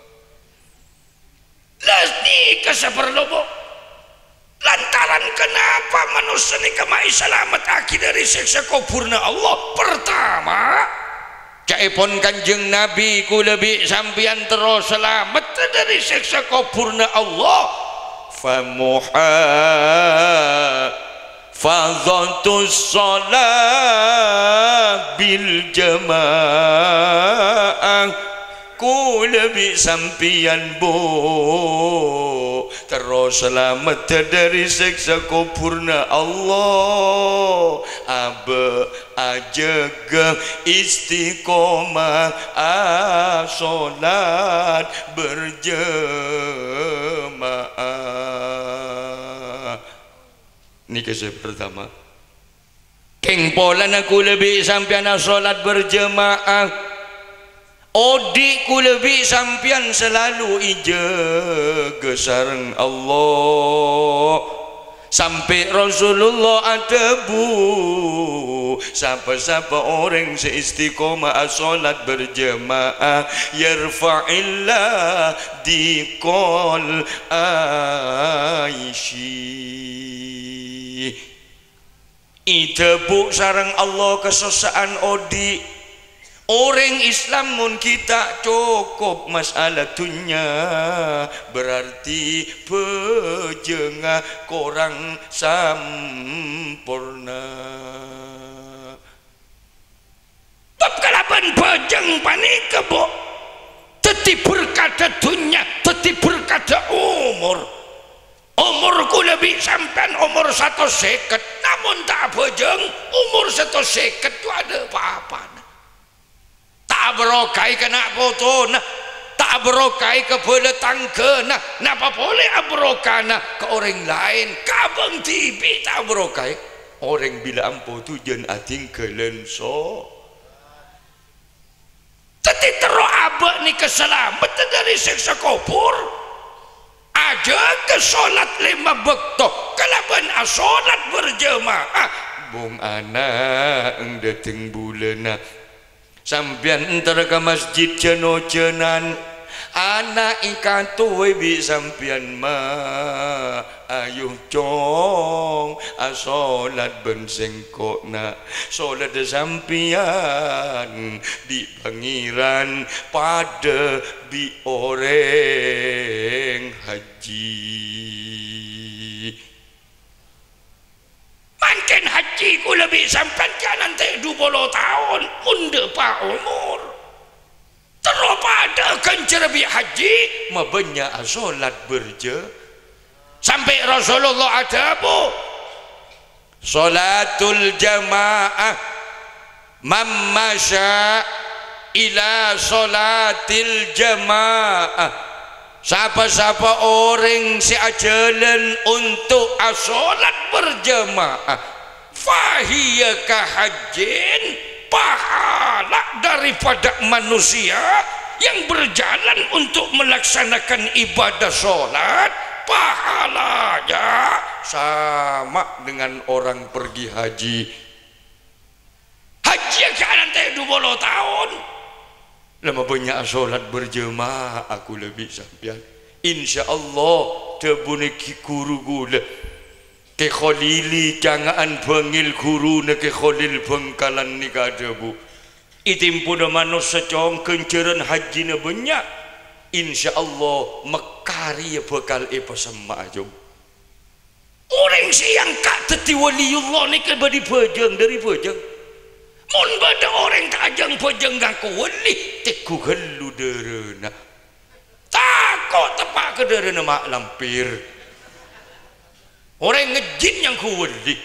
Lah, nèka sè parlo, Bu. Lantaran kenapa manossa nèka ma' èsalamettaghi dhâri sèksa kobhurrâ Allah? Pertama, ca'èpon Kanjeng Nabi, kaulâ bi' sampèyan terro salamet dhâri sèksa kobhurrâ Allah. Famuha fadhatus shalah bil jamaah. Kaulâ bi' sampèyan, Bu, terro salamet dhâri sèksa kobhurrâ Allah. Abâ' ajâgâ istiqomah, asholat berjamaah. Nèka sè pertama. Kèng polana kaulâ bi' sampèyan asholat berjamaah. Odi' kaulâ bi' sampèyan salalu èjâgâ sareng Allah. Sampè' Rasulullah adhâbu, sapa-sapa orèng sè istiqomah asholat berjamaah, yarfa'illah dhiqal aisyi. Èdhâbu sareng Allah kasossa'an odi'. Orèng Islam mon ghi' ta' cokop masalah dhunnya, berarti bhâjângnga korang samporna. Bab kalabân bhâjâng panèka, Bu, dhâddhi berkadhâ dhunnya, dhâddhi berkadhâ omor. Omor kaulâ bi' sampèyan omor satos sèket, namong ta' abhâjâng, omor satos sèket jhuwâ adâ' pa-apana. Ta' abarokah è kana' potona, ta' abarokah è kabâlâ tangghâna, napa polè abarokahna ka orèng laèn, ka abâ' dhibi' ta' abarokah. Orèng bilâ ampo dhujân adhingghâlân so-, Dhâddhi terro abâ' nèka salamet dhâri sèksa kobhur. Ajâgâ sholat lèma bâkto kalabân asholat berjamaah. Bung ana' dhâteng bulâna. Sampèyan entar ka masjid jân-ojânan. Ana' èkatowè bi' sampèyan, Ma'. Ayo, Cong, asholat bân sèngko', Na'. Sholatta sampèyan bi' Pangèran padâ bi' orèng hajji. Kaulâ bi' sampèyan kan ènta' dupolo taon, mon dâpa' omor. Terro padâ ghânjhârra bi' hajji, mabânnya' asolat berja-, sampè' Rasulullah adhâbu, "Sholatul jama'ah, man masya ila sholatil jama'ah." Sapa-sapa orèng sè ajhâlân onto' asolat berjamaah, fahiya kahajjin, pahala daripada manusia yang berjalan untuk melaksanakan ibadah sholat, pahalanya sama dengan orang pergi haji. Hajjiyâ kan ènta' dupolo taon. La mabânnya' asolat berjamaah kaulâ bi' sampèyan. Insyaallah, dhâbuna ghi-, ghuru kaulâ, Kè Kholili, canga'an bângèl ghuruna Kè Kholil Bhângkalan nèka adhâbu, è tempona manossa cong ghânjhârân hajjina bânnya', insyaallah Mekkah rèya bhâkal èpasemma'a, cong. Orèng sè èangka' dhâddhi waliyullah nèka bâdhi bhâjâng dhâri bhâjâng. Mon bâdâ orèng ta' ajâng bhâjâng ngako wali, tèngghu ghâllu dârâna. Tako' teppa' ka dârâna ma' lampèr. Orèng ngejjin nyangko wali.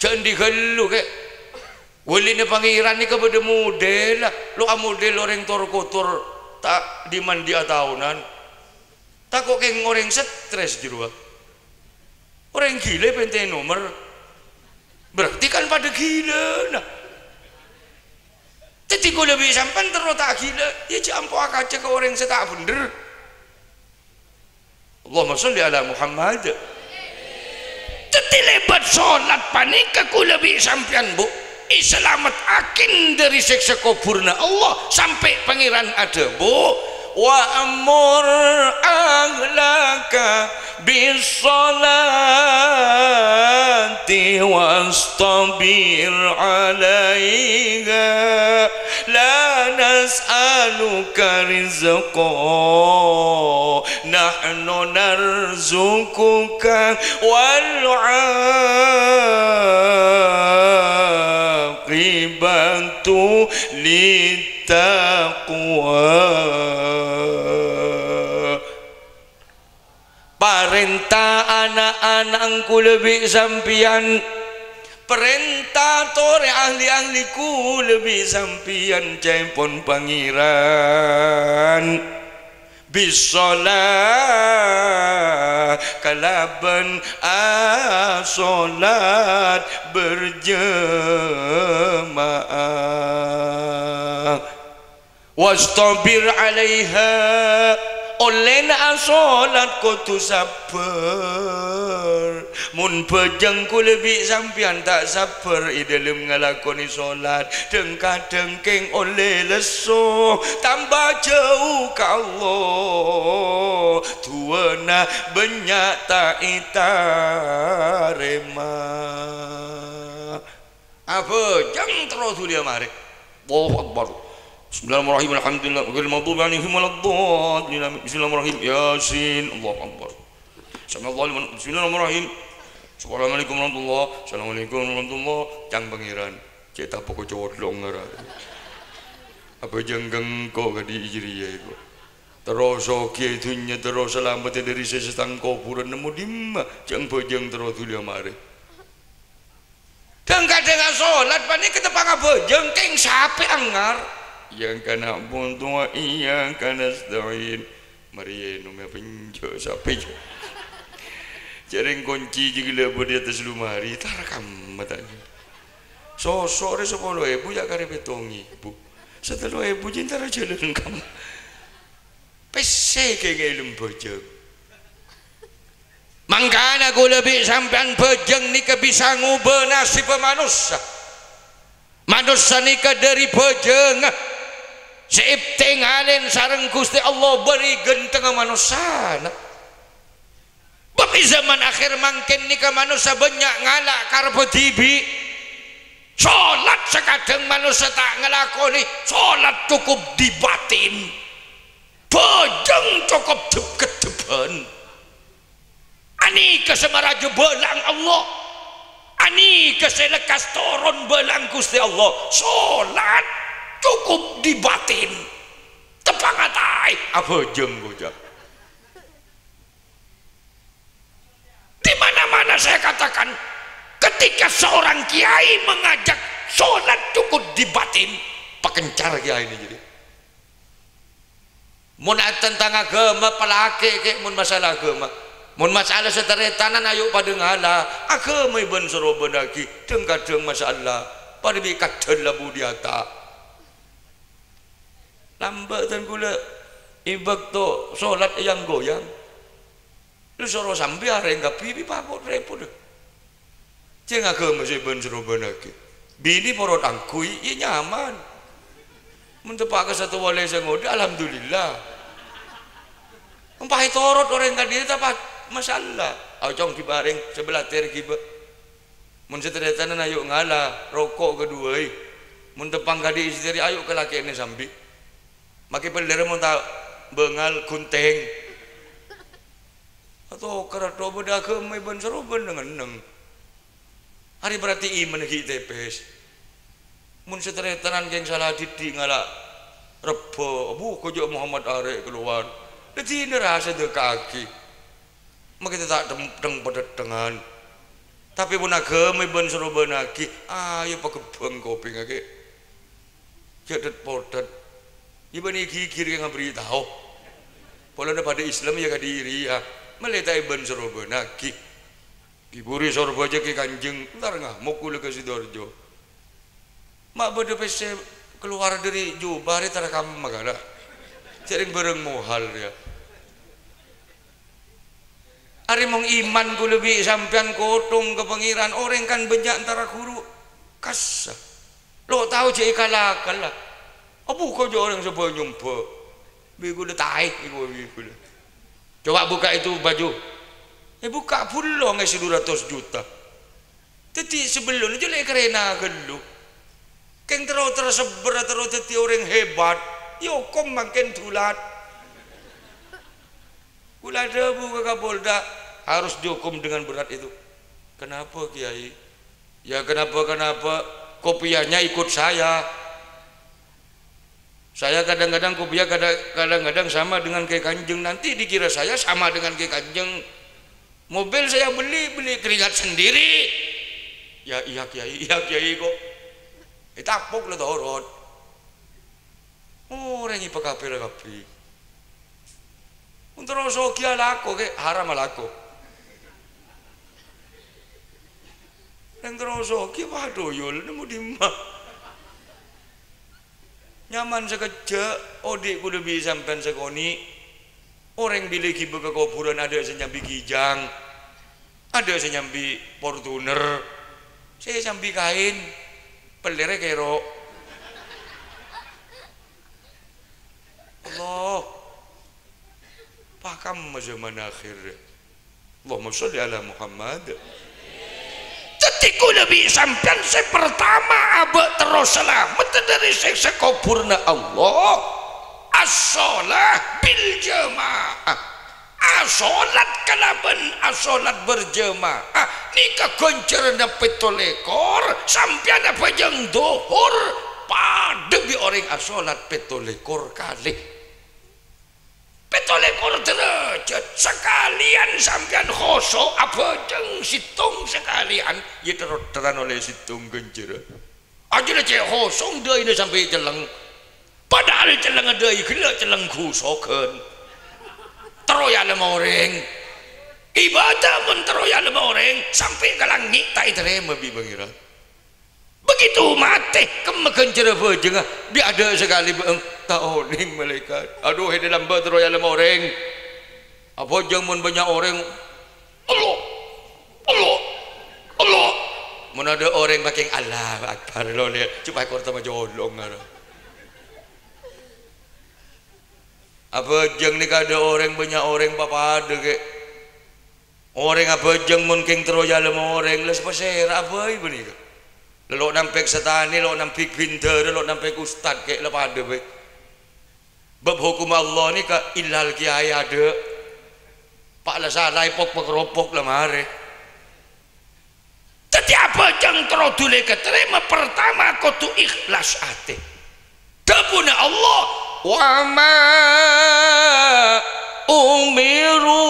Jhâ' andi' ghâllu, Kè. Walina Pangèran nèka bâdâ modèl, lo' amodèl orèng tor-kotor ta' di-mandi ataonan. Tako' kèng orèng stres jârowa. Orèng ghilâ pèntè nomer. Berarti kan padâ ghilâna. Dhâddhi kaulâ bi' sampèyan terro ta' ghilâ, yâ jhâ' ampo akaca ka orèng sè ta' bhendher. Allahumma sholli ala Muhammad. Dhâddhi lèbât sholat panèka kaulâ bi' sampèyan, Bu, èsalamettaghi dhâri sèksa kobhurrâ Allah, sampè' Pangèran adhâbu, "Wa'mur ahlaka bis-sholati wastabir 'alaiha, la nas'aluka rizqa, nahnu narzuquka, wal 'aqibatu lit-taqwa." Parènta ana'-ana' kaulâ bi' sampèyan, parènta torè ahli-ahli kaulâ bi' sampèyan, ca'èpon Pangèran. Bis-sholah, kalabân asolat berjamaah. "Wastabir 'alaiha," ollèna asolat kodhu sabbhâr. Mon bhâjâng kaulâ bi' sampèyan ta' sabbhâr è dâlem ngalakonè solat, dhâng-kadhâng kèng ollè lesso, tamba jhâu ka Allah, du'âna bânnya' ta' ètarèma. Abhâjâng terro dhuli amarè. Allahu Akbar. Bismillahirrahmanirrahim. Alhamdulillah. Ghairil maghdubi alaihim waladdallin. Amin. Bismillahirrahmanirrahim. Yasin. Allahu Akbar. Sami'allahu liman. Bismillahirrahmanirrahim. Assalamualaikum warahmatullah. Assalamualaikum warahmatullah. Cang Pangèran. Cè' tapok codlong ngara. Abhâjâng gengko kadi ijriya iku. Terro soghi è dhunnya, terro salamet dhâri sèksa kobhurân, nemmo dimma? Jhâng bhâjâng terro dhuli amarè. Dhâng-kadhâng asolat panèka teppa' ngabhâjâng kèng sapè angar. Iyyaka na'budu wa iyyaka nasta'in. Marè ènom èpènjhâ' sapè, jhâ'. Jhârèng konci jâgâ la bâdâ è attas lomari, tarekam matanya. Soso' rè sapolo èbu, yâ karè pètto èbu. Satello èbu jhâ' èntara jhâlân kam. Pèssè kèng è dâlem bhâjâng. Mangkana kaulâ bi' sampèyan, bhâjâng nèka bisa ngobâ nasibbhâ manossa. Manossa nèka dhâri bhâjângnga sè ètengalèn sareng Ghustè Allah bâri' ghântengnga manossana. Bâb è zaman akhèr mangkèn nèka manossa bânnya' ngala' karebbhâ dhibi'. Solat sakadhâng manossa ta' ngalakonè, solat cokop di batin. Bhâjâng cokop dhep-keddhebbhân. Anèka sè maraja bâlâ'ân Allah. Nèka sè lekkas toron bâlâna Ghustè Allah, solat cokop di batin. Teppa'na taè, abhâjâng, ngoca'. Di mana-mana saya katakan, ketika seorang kiai mengajak solat cokop di batin, pakencar kiai ini jadi. Mon tentang aghâma, palakè' kè' mon masalah aghâma. Mon masalah sataretanan, ayo padâ ngala. Aghâma bân soro bânnaghi, dhâng-kadhâng masalah. Padâ bi' kaddhâl la budiyata. Lambâ' dân kaulâ è bâkto solat èyang-ngoyang. Lu soro sambi arèng kabbhi bi' papo' repot. Cè' aghâma sè bân soro bânnaghi. Binè porot angghuy, iyâ nyaman. Mon teppa' ka satu wali sè ngodâ, alhamdulillah. Empaè torot orèng kadhi, ta' pa-, masalah. Ocong diparèng sabellâ ter ghibâ. Mon sataretanan ayo ngala, roko' kaduwâi. Mon teppa'na kadhi istri, ayo ka lakèna sambi. Makè pellèr mon ta' bângal ghunthèng. Atokar tho bâdâ aghâma bân soro bân neng-enneng. Arè berarti imanna ghi' tèpès. Mon sataretanan kèng sala dhiddhi' ngala' rebbhâ, abu, ko' jhâ' Muhammad arè kalowar. Dhâddhi nèra sadheka'aghi. Makè ta' dheng-, dheng-padhedhengan. Tapè mon aghâma bân soro bânnaghi, ayo pakebbhâng kopèngnga kè'. Jhâ' dhât-podhât. Iyâ bânnè ghighir kè ngaberri' tao. Polana padâ Islam iyâ kadhi rèya. Mellè ta' èbân soro bânnaghi. Ghiburi soro bâjâ kè Kanjeng, entar ngamok kaulâ ka Sidoarjo. Ma' bâdâ pèssè kalowar dâri jubâ rè tara kamma kana. Jhâ' rèng bhârâng mohal rèya. Arè mon iman kaulâ bi' sampèyan kothong ka Pangèran, orèng kan bânnya' entara ghuru kassa. Lo' tao jhâ' èkala-kala. Abu, ko' jhâ' orèng sè bâ-nyombâ. Bi' kaulâ taè, bi' kaulâ. Coba buka itu baju. Èbukka' bulong è sè du ratos juta. Dhâddhi sabellunna jhâ' lè' karèna ghâllu. Kèng terro tersebbhâr terro dhâddhi orèng hebat. Èokom mangkèn dulat. Kaulâ adhâbu ka Kapolda, harus dihukum dengan berat itu. Kenapa, Kiai? Ya, kenapa-kenapa? Kopiahnya ikut saya. Saya kadang-kadang kopiah kada-, kadang-kadang sama dengan Kiai Kanjeng. Nanti dikira saya sama dengan Kiai Kanjeng. Mobil saya beli, beli keringat sendiri. Ya, iya, Kiai, iya, Kiai, kok. Ètapok la torot. Orèng èpakapèra kabbhi. Mon terro soghi alako, kè, haram alako. Rèng terro soghi, wah, tuyul, nemmo dimma? Nyaman sakejjhâ', odi' kaulâ bi' sampèyan sakonè'. Orèng bilâ ghibâ ka kobhurân adâ' sè nyambi Kijang, adâ' sè nyambi Fortuner, sè nyambi kaèn, pellèrra kèro'. Allah, pakamma zaman akhir. Allahumma sholli ala Muhammad. Dhâddhi kaulâ bi' sampèyan sè partama abâ' terro salamet dâri sèksa kobhurna Allah. As-shalah bil jamaah. Asolat kalabân asolat berjamaah nèka ghânjhârânna pètto lèkor, sampèyan abhâjâng dhuhur padâ bi' orèng asolat pètto lèkor kalè. Pètto lèkor dârâjhât, sakalèyan sampèyan khoso' abhâjâng sèttong sakalèyan, iyâ ter-oteran ollè sèttong ghânjhârân. Ajâ la cè' khosong dâina sampè' celleng. Padahal cellengnga dâi ghellâ' celleng ghusoghân. Terro èalem orèng. Ibâdâ mon terro èalem orèng, sampè' ka langngè' ta' ètarèma bi' Pangèran. Begitu matè, kemma ghânjhârân abhâjângnga, bi' adâ' sakalè bâ'eng, ta' onèng malaèkat. Adhu, è dâlem bâ' terro èalem orèng. Abhâjâng mon bânnya' orèng, Allah, Allah, Allah. Mon adâ' orèng pakèng Allahu Akbar, lo, lè, supaya kor tama jolong, ngara. Abhâjâng nèka adâ' orèng, bânnya' orèng papadâ, kè. Orèng abhâjâng mon kèng terro èalem orèng, la sapasèra bhâi panèka. La lo' nampèk satanè, lo' nampèk bhindhârâ, lo' nampèk ustad, kè, la padâ bhâi. Bab hokomma Allah nèka illal kiyaè adâ'. Pa' la sala èpok-pakaropok la marè. Dhâddhi Bhâjâng terro dhuli èkatarèma, pertama kodhu ikhlas atè. Dhâbuna Allah, "Wa ma umiru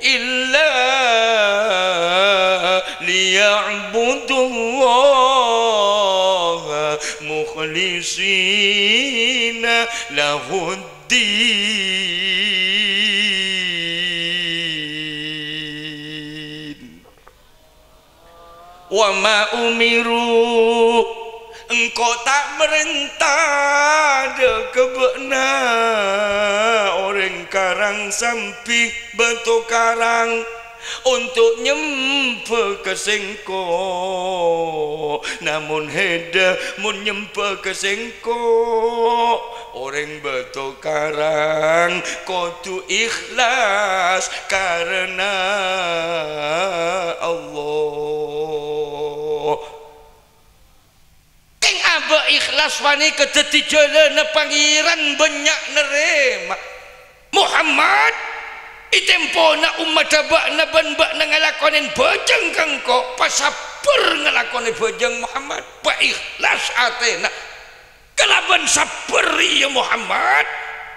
illa liya'budullaha mukhlishina lahud-din." "Wa ma umiru," engko' ta' marènta dâ' ka bâ'na orèng karang sambi bâto karang onto' nyembhâ ka sèngko'. Namong hèdâ mon nyembhâ ka sèngko', orèng bâto karang kodhu ikhlas karana Allah. Kèng abâ' ikhlas panèka dhâddhi jhâlânna Pangèran bânnya' narèma. Muhammad, è tempona ommaddhâ bâ'na bân bâ'na ngalakonè bhâjâng ka engko', pasabbhâr ngalakonè bhâjâng Muhammad, paikhlas atèna. Kalabân sabbhâr, iyâ Muhammad,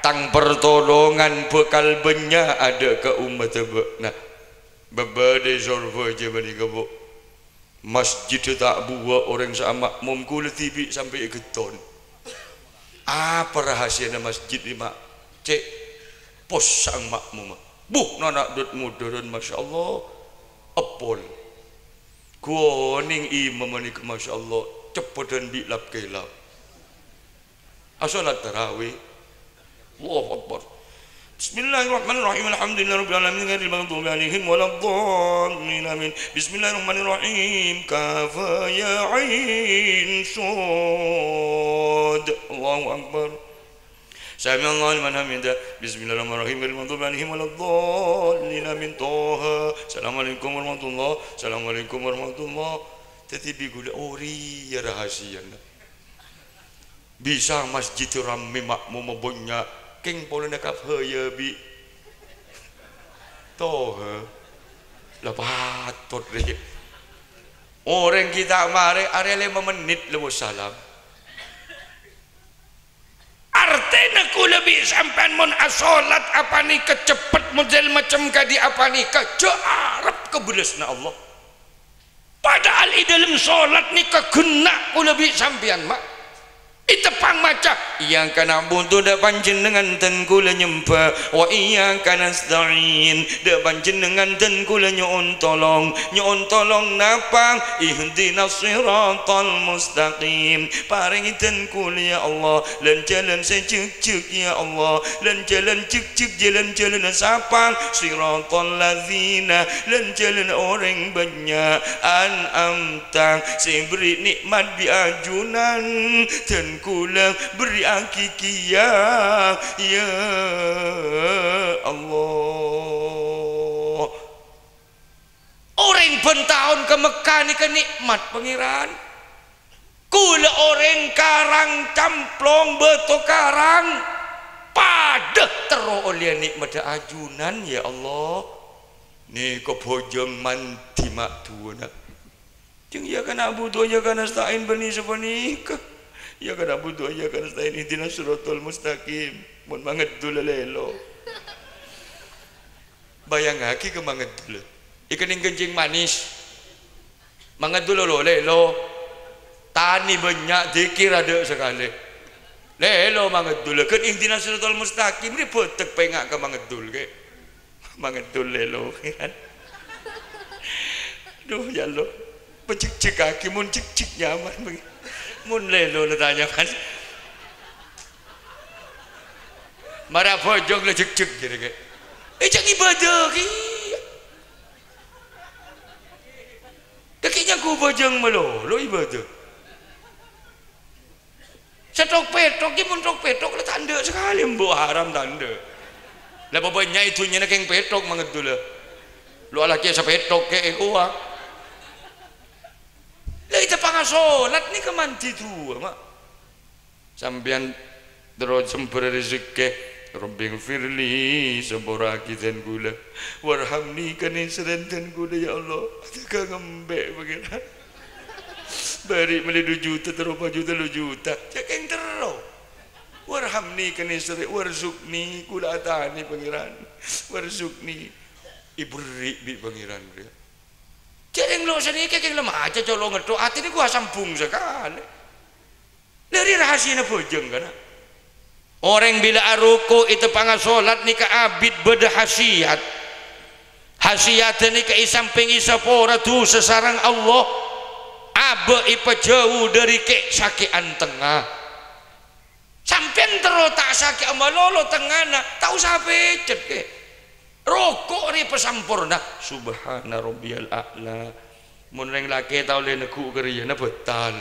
tang partolongan bhâkal bânnya' adâ' ka ommaddhâ bâ'na. Bâbâdâ è Sorbhâjâ panèka, Bu'. Masjiddhâ ta' buwâ', orèng sè ama'mom, kaulâ dhibi' sampè' èghetton. Apa rahasiana masjid rè, Ma'? Cè' pos sa'ang ma'momma. Bu, nana' dât-ngodârân, masyaallah. Eppol. Ghuwâ onèng imam panèka, masyaallah, ceppedhân bi' lap-kèlap. Asholat tarawih. Allahu Akbar. Bismillahirrahmanirrahim. Alhamdulillahirabbil alamin, ghairil maghdubi alaihim waladdallin. Amin. Bismillahirrahmanirrahim. Kaf ha ya ain sad. Allahu Akbar. Sami'allahu liman hamidah. Bismillahirrahmanirrahim. Ghairil maghdubi alaihim waladdallin. Amin. Toha. Assalamualaikum warahmatullah. Assalamualaikum warahmatullah. Dhâddhi bi' kaulâ orèya rahasiana. Bisa masjid rammè, ma'momma bânnya', kèng polana kaf ha ya bi' Toha. La patot rè. Orèng ghi' ta' marè, arè lèma mennit la wassalam. Artèna kaulâ bi' sampèyan mon asholat apanèka ceppet model macem kadhi apanèka, jhâ' arep kabâlâsna Allah. Padahal è dâlem sholat nèka ghenna' kaulâ bi' sampèyan, Ma'. Èteppang maca, "Iyyaka na'budu," dâ' panjhennengngan dân kaulâ nyembhâ, "wa iyyaka nasta'in," dâ' panjhennengngan dân kaulâ nyo'on tolong. Nyo'on tolong napa? "Ihdinas siratal mustaqim." Parèngè dân kaulâ, ya Allah, lan-jhâlân sè jhâk jhâk, ya Allah, lan-jhâlân jhâk jhâk, jhâlân-jhâlânna sapa? Shiratal ladzina, lan-jhâlânna orèng bânnya', an'amta, sè èberri' nè'mat bi' ajunan, dân kaulâ berri'aghi kèya, ya Allah. Orèng bân taon ka Mekkah nèka nè'mat Pangèran. Kaulâ orèng karang camplong bâto karang, padâ terro ollèya nè'madhâ ajunan, ya Allah. Nèka bhâjâng mandhi ma' duwâna. Jhâng iyyaka na'budu wa iyyaka nasta'in bânnè sapanèka. Iyyaka na'budu wa iyyaka nasta'in, ihdinas siratal mustaqim. Mon mangeddhul lèlo. Bâjângaghi ka mangeddhul. Èkennèng kencing manis. Mangeddhul lo, lèlo. Tanè bânnya', dzikir adâ' sakalè. Lèlo mangeddhul. Ghân ihdinas siratal mustaqim rè bâdâ pènga' ka mangeddhul, kè. Mangeddhul lèlo, kan. Duh, ya Allah. Pajhekjhekkaghi, mon jhekjhek nyaman, bâgi. Mon lèlo la ta' nyaman. Mara bhâjâng la jhekjhek, jârèya, kè. È, jhâng ibâdâ, kè. Kakè nyangghu bhâjâng malolo ibâdâ. Sè thok-pèthok, ghi mon thok-pèthok la ta' endâ' sakalè, embu' haram ta' endâ'. La bâbânnya' è dhunnyana kèng pèthok mangeddhul la. Lo alakè sapèthok kè èkowa. La èteppang asholat nèka mandhi duwâ, Ma'. Sampèyan terro sembhâr rejhekkè, Rabbighfirli, sapora'aghi dhân kaulâ. Warhamni, kanèserrè dhân kaulâ, ya Allah. Adâ' ka ngembhâ', Pangèran. Bâri' mellè du juta, terro pa' juta, tello juta. Cè' kèng terro. Warhamni, kanèserrè, warzuqni, kaulâ atanè, Pangèran. Warzuqni. Èberri' bi' Pangèran, rèya. Jhâreng lo' sanèka kèng la maca colo' ngetto', atèna ghu asambhung sakalè. Lâ rèya rahasiyana bhâjâng, kana'. Orèng bilâ aroko' èteppangnga solat nèka abit bâdâ hasiyat. Hasiyadda nèka è sampèng èsapora dusa sareng Allah, abâ' èpajâu dâri kè'-sakè'an tengnga. Sampèyan terro ta' sakè'an malolo tengngana, ta' osa pècet, Kè. Roko' rè pasamporna, "Subhana rabbiyal a'la." Mon rèng lakè' ta' ollè neggu' ka rèyana bhâtal.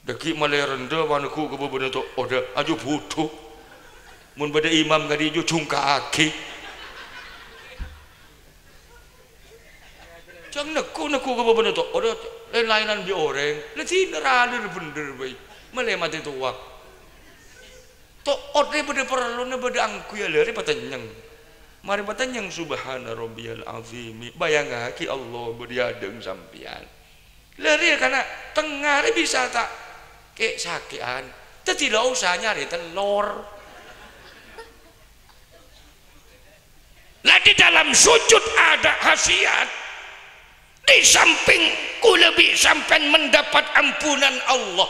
Dâgghi' malè rèndhâ, paneggu' ka bâbâna to'odda, ajo budhu. Mon bâdâ imam kadhi' ajo jhungka'aghi. Jhâng neggu'-neggu' ka bâbâna to'odda, laèn-laènan bi' orèng. La dinah ra dhâr bhendher bhâi. Malè matè towa. To'ot rè bâdâ parlona, bâdâ angghuy, la rè patennyeng. Marè patennyeng, "Subhana rabbiyal azimi." Bâjângaghi Allah bâdâ è adâ'na sampèyan. La rè kana' tengnga rè bisa ta' kè'-sakè'an. Dâddhi la osa nyarè tellor. La di dalam sujud ada khasiat. Di samping kaulâ bi' sampèyan mendapat ampunan Allah,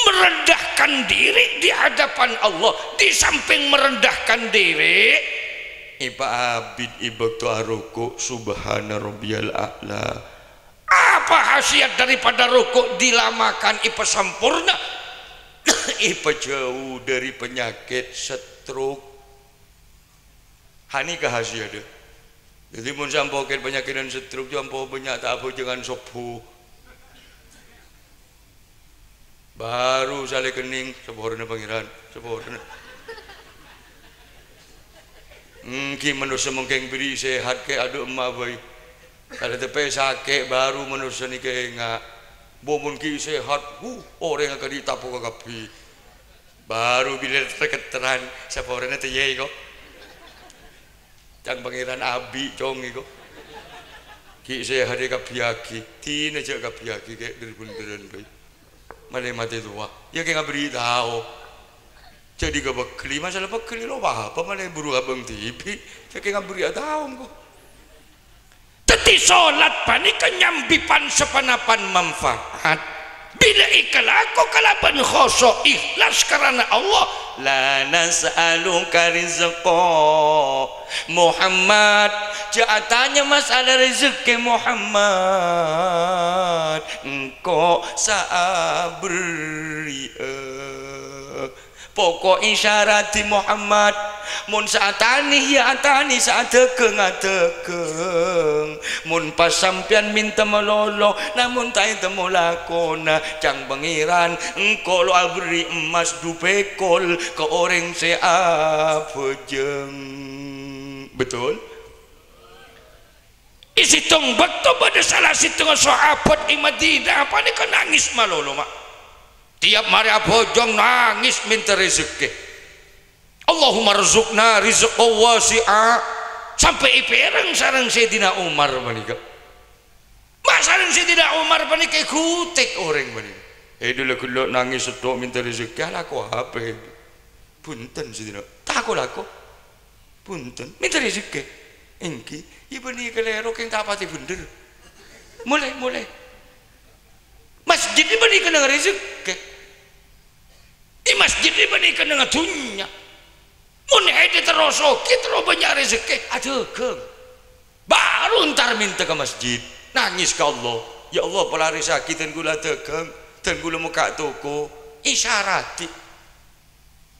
merendahkan diri di hadapan Allah, di samping merendahkan diri, èpaabit è bâkto aroko', "Subhana rabbiyal a'la." Apa khasiat daripada roko' dilamakan, èpasamporna? Èpajâu dâri panyakèt stroke. Hanèka hasiyadda. Dâddhi, mon sè ampo kèng panyakèdhân stroke, jhâ' ampo bânnya' ta' abhâjângan sobbhu. Baru salè kennèng, saporana Pangèran, saporana. Èngghi manossa mangkèng bâri' sehat kè' adhu' emma' bhâi. Salè teppè sakè' baru manossa nèka enga'. Bo mon ghi' sehat, huh, orèngnga kadhi' tapoka kabbhi. Baru bilâ ter-, terketeran, saporana tèyè ko'. Cang Pangèran abi', cong, ko'. Ghi' sehat èkabbhiyâghi, dinah jhâ' kabbhiyâghi kè' dhâr-bhendhârân bhâi. Malè matè towa, iyâ kèng aberri' tao. Jhâ' dhi ka pegghellè, masalah pegghellè lo' pa-apa, malè buru abâng dhibi', jhâ' kèng aberri' tao, ko'. Dâddhi, solat panèka nyambi pan-saponapan manfaat. Bilâ èkalako kalabân khosyo', ikhlas karana Allah. "La nas'aluka rizqa, Muhammad." Jhâ' atanya masalah rejekkè, Muhammad. Engko' sè aberri'â. Poko' èsarati Muhammad, mon sè atanè, iyâ atanè, sè adhâghâng, adhâghâng. Mon pas sampèyan mènta malolo, namong ta' ètemmo lakona, cang Pangèran, engko' lo' aberri' emmas du pèkol ka orèng sè abhâjâng. Betul? È sèttong bâkto bâdâ sala sèttongnga sahabat è Madinah panèka nangès malolo, ma'. Tiap marè abhâjâng nangès mènta rejekkè. "Allahumma rzuqna rizqan wasi'a." Sampè' èpèreng sareng Sayyidina Umar panèka. Ma' sareng Sayyidina Umar panèka èghutèk orèng panèka. È, dhu la ghellu' nangès sèttong mènta rejekkè, alako apa? Bhunten, Sayyidina. Ta' ko-lako. Bhunten, mènta rejekkè. Èngghi, iyâ bânnè kalèro kèng ta' patè bhendher. Molè, molè. Masjid è bânnè kennengnga rejekkè. È masjid è bânnè kennengnga dhunnya. Mon èdhi terro soghi, terro bânnya' rejekkè, adhâghâng. Baru entar mènta ka masjid, nangès ka Allah. "Ya Allah, palarèssaghi dhân kaulâ adhâghâng, dhân kaulâ mokka' toko." Èsarati.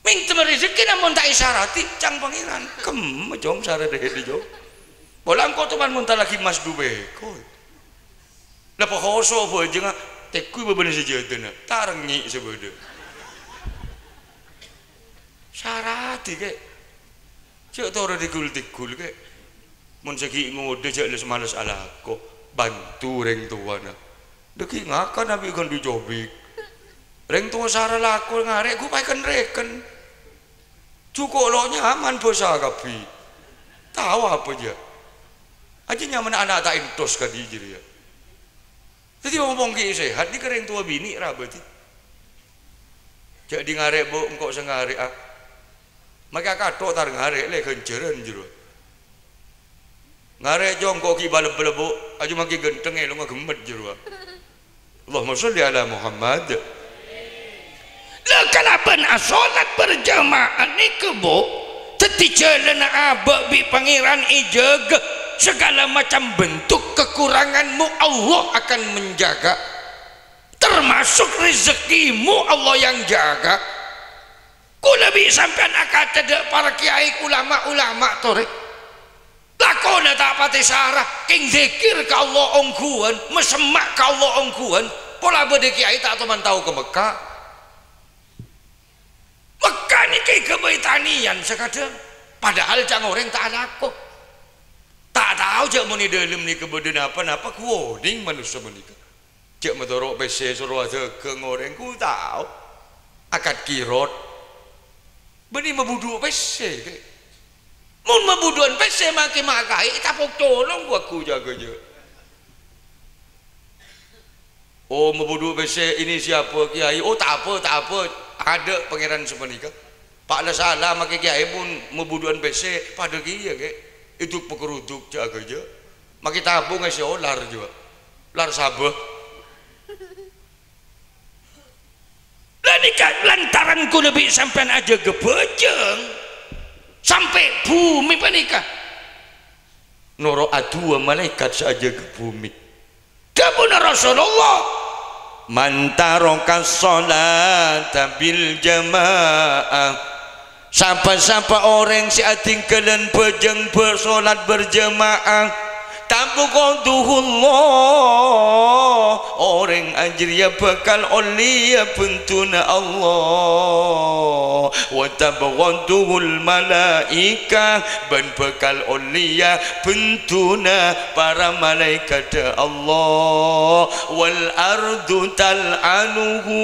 Mènta rejekkè namong ta' èsarati, cang Pangèran. Kemma, cong, sara dhâddhi, cong. Pola engko' toman mon ta' laghi emmas du pèkol. La pakoso' bhâjângnga, tèngghu bâbâna sajâdâna, tarèngngè' sè bâdâ. Sarati, Kè'. Jhâ' toro' tènggul-tènggul, Kè'. Mon sè ghi' ngodâ jhâ' les-males alako, bhânto rèng towana. Dâgghi' ngakan abi' ghându cobik. Rèng towa sara lako ngarè' ghu paèken-rèken. Jhuko' lo' nyaman bhâsa kabbhi. Tao apa, jâ? Ajâ nyamana ana' ta' entos kadhi jârèya. Dhâddhi, omong ghi' sehat, nèka rèng towa binè' ra bâdhi. Jâ' dhi ngarè', Bu', engko' sè ngarè'a. Make akatho' tar ngarè', lè ghânjhârân jârowa. Ngarè' jhungko' ghi' bâlâbbâ, Bu', ajâ manggi ghântheng èlongnga ghemmet jârowa. Allahumma sholli ala Muhammad. La kalabân asolat berjamaah nèka, Bu', dhâddhi jhâlânna abâ' bi' Pangèran èjâgâ. Segala macam bentuk kekuranganmu, Allah akan menjaga. Termasuk rezekimu, Allah yang jaga. Kaulâ bi' sampèyan akadhâ dâ' para kèyaè, ulama-ulama torè. Lakona ta' patè sara, kèng dzikir ka Allah ongghuwân, masemma' ka Allah ongghuwân, pola bâdâ kèyaè ta' toman tao ka Mekka. Mekka nèka èghâbây tanèyan sakadhâng, padahal ca'na orèng ta' alako. Ta' tao jâ' mon è dâlem nèka bâdâ napa-napa, ghu onèng manossa panèka. Jâ' matoro' pèssè soro adhâghâng orèng, ghu tao. Akad kirot. Bânnè mabudhu' pèssè, Kè. Mon mabudhu'ân pèssè make makaè, ètapok colong ghu aggu jâgâ, jâ'. Oh, mabudhu' pèssè, ini siapa, Kiai? Oh, ta' apa, ta' apa. Adâ' Pangèran sapanèka. Pa' la sala make kèyaè mon mabudhu'ân pèssè, padâ kèya, Kè. Èduk pakaruduk jâ' aghâjâ. Make tabung è solar jâ. Lar sabâ. La nèka lantaran kaulâ bi' sampèyan ajâgâ bhâjâng, sampè' bhumè panèka noro' adu'a malaèkat sè ajâgâ bhumè. Dhâbuna Rasulullah, "Man taraka sholata bil jamaah." Sapa-sapa orèng sè adhingghâlân bhâjâng bâ-, solat berjamaah, tabaghaduhullah, orèng jârèya bhâkal ollèya bhenduna Allah. Wa tabaghaduhul malaikah, bân bhâkal ollèya bhenduna para malaèkaddhâ Allah. Wal ardu tal'anuhu,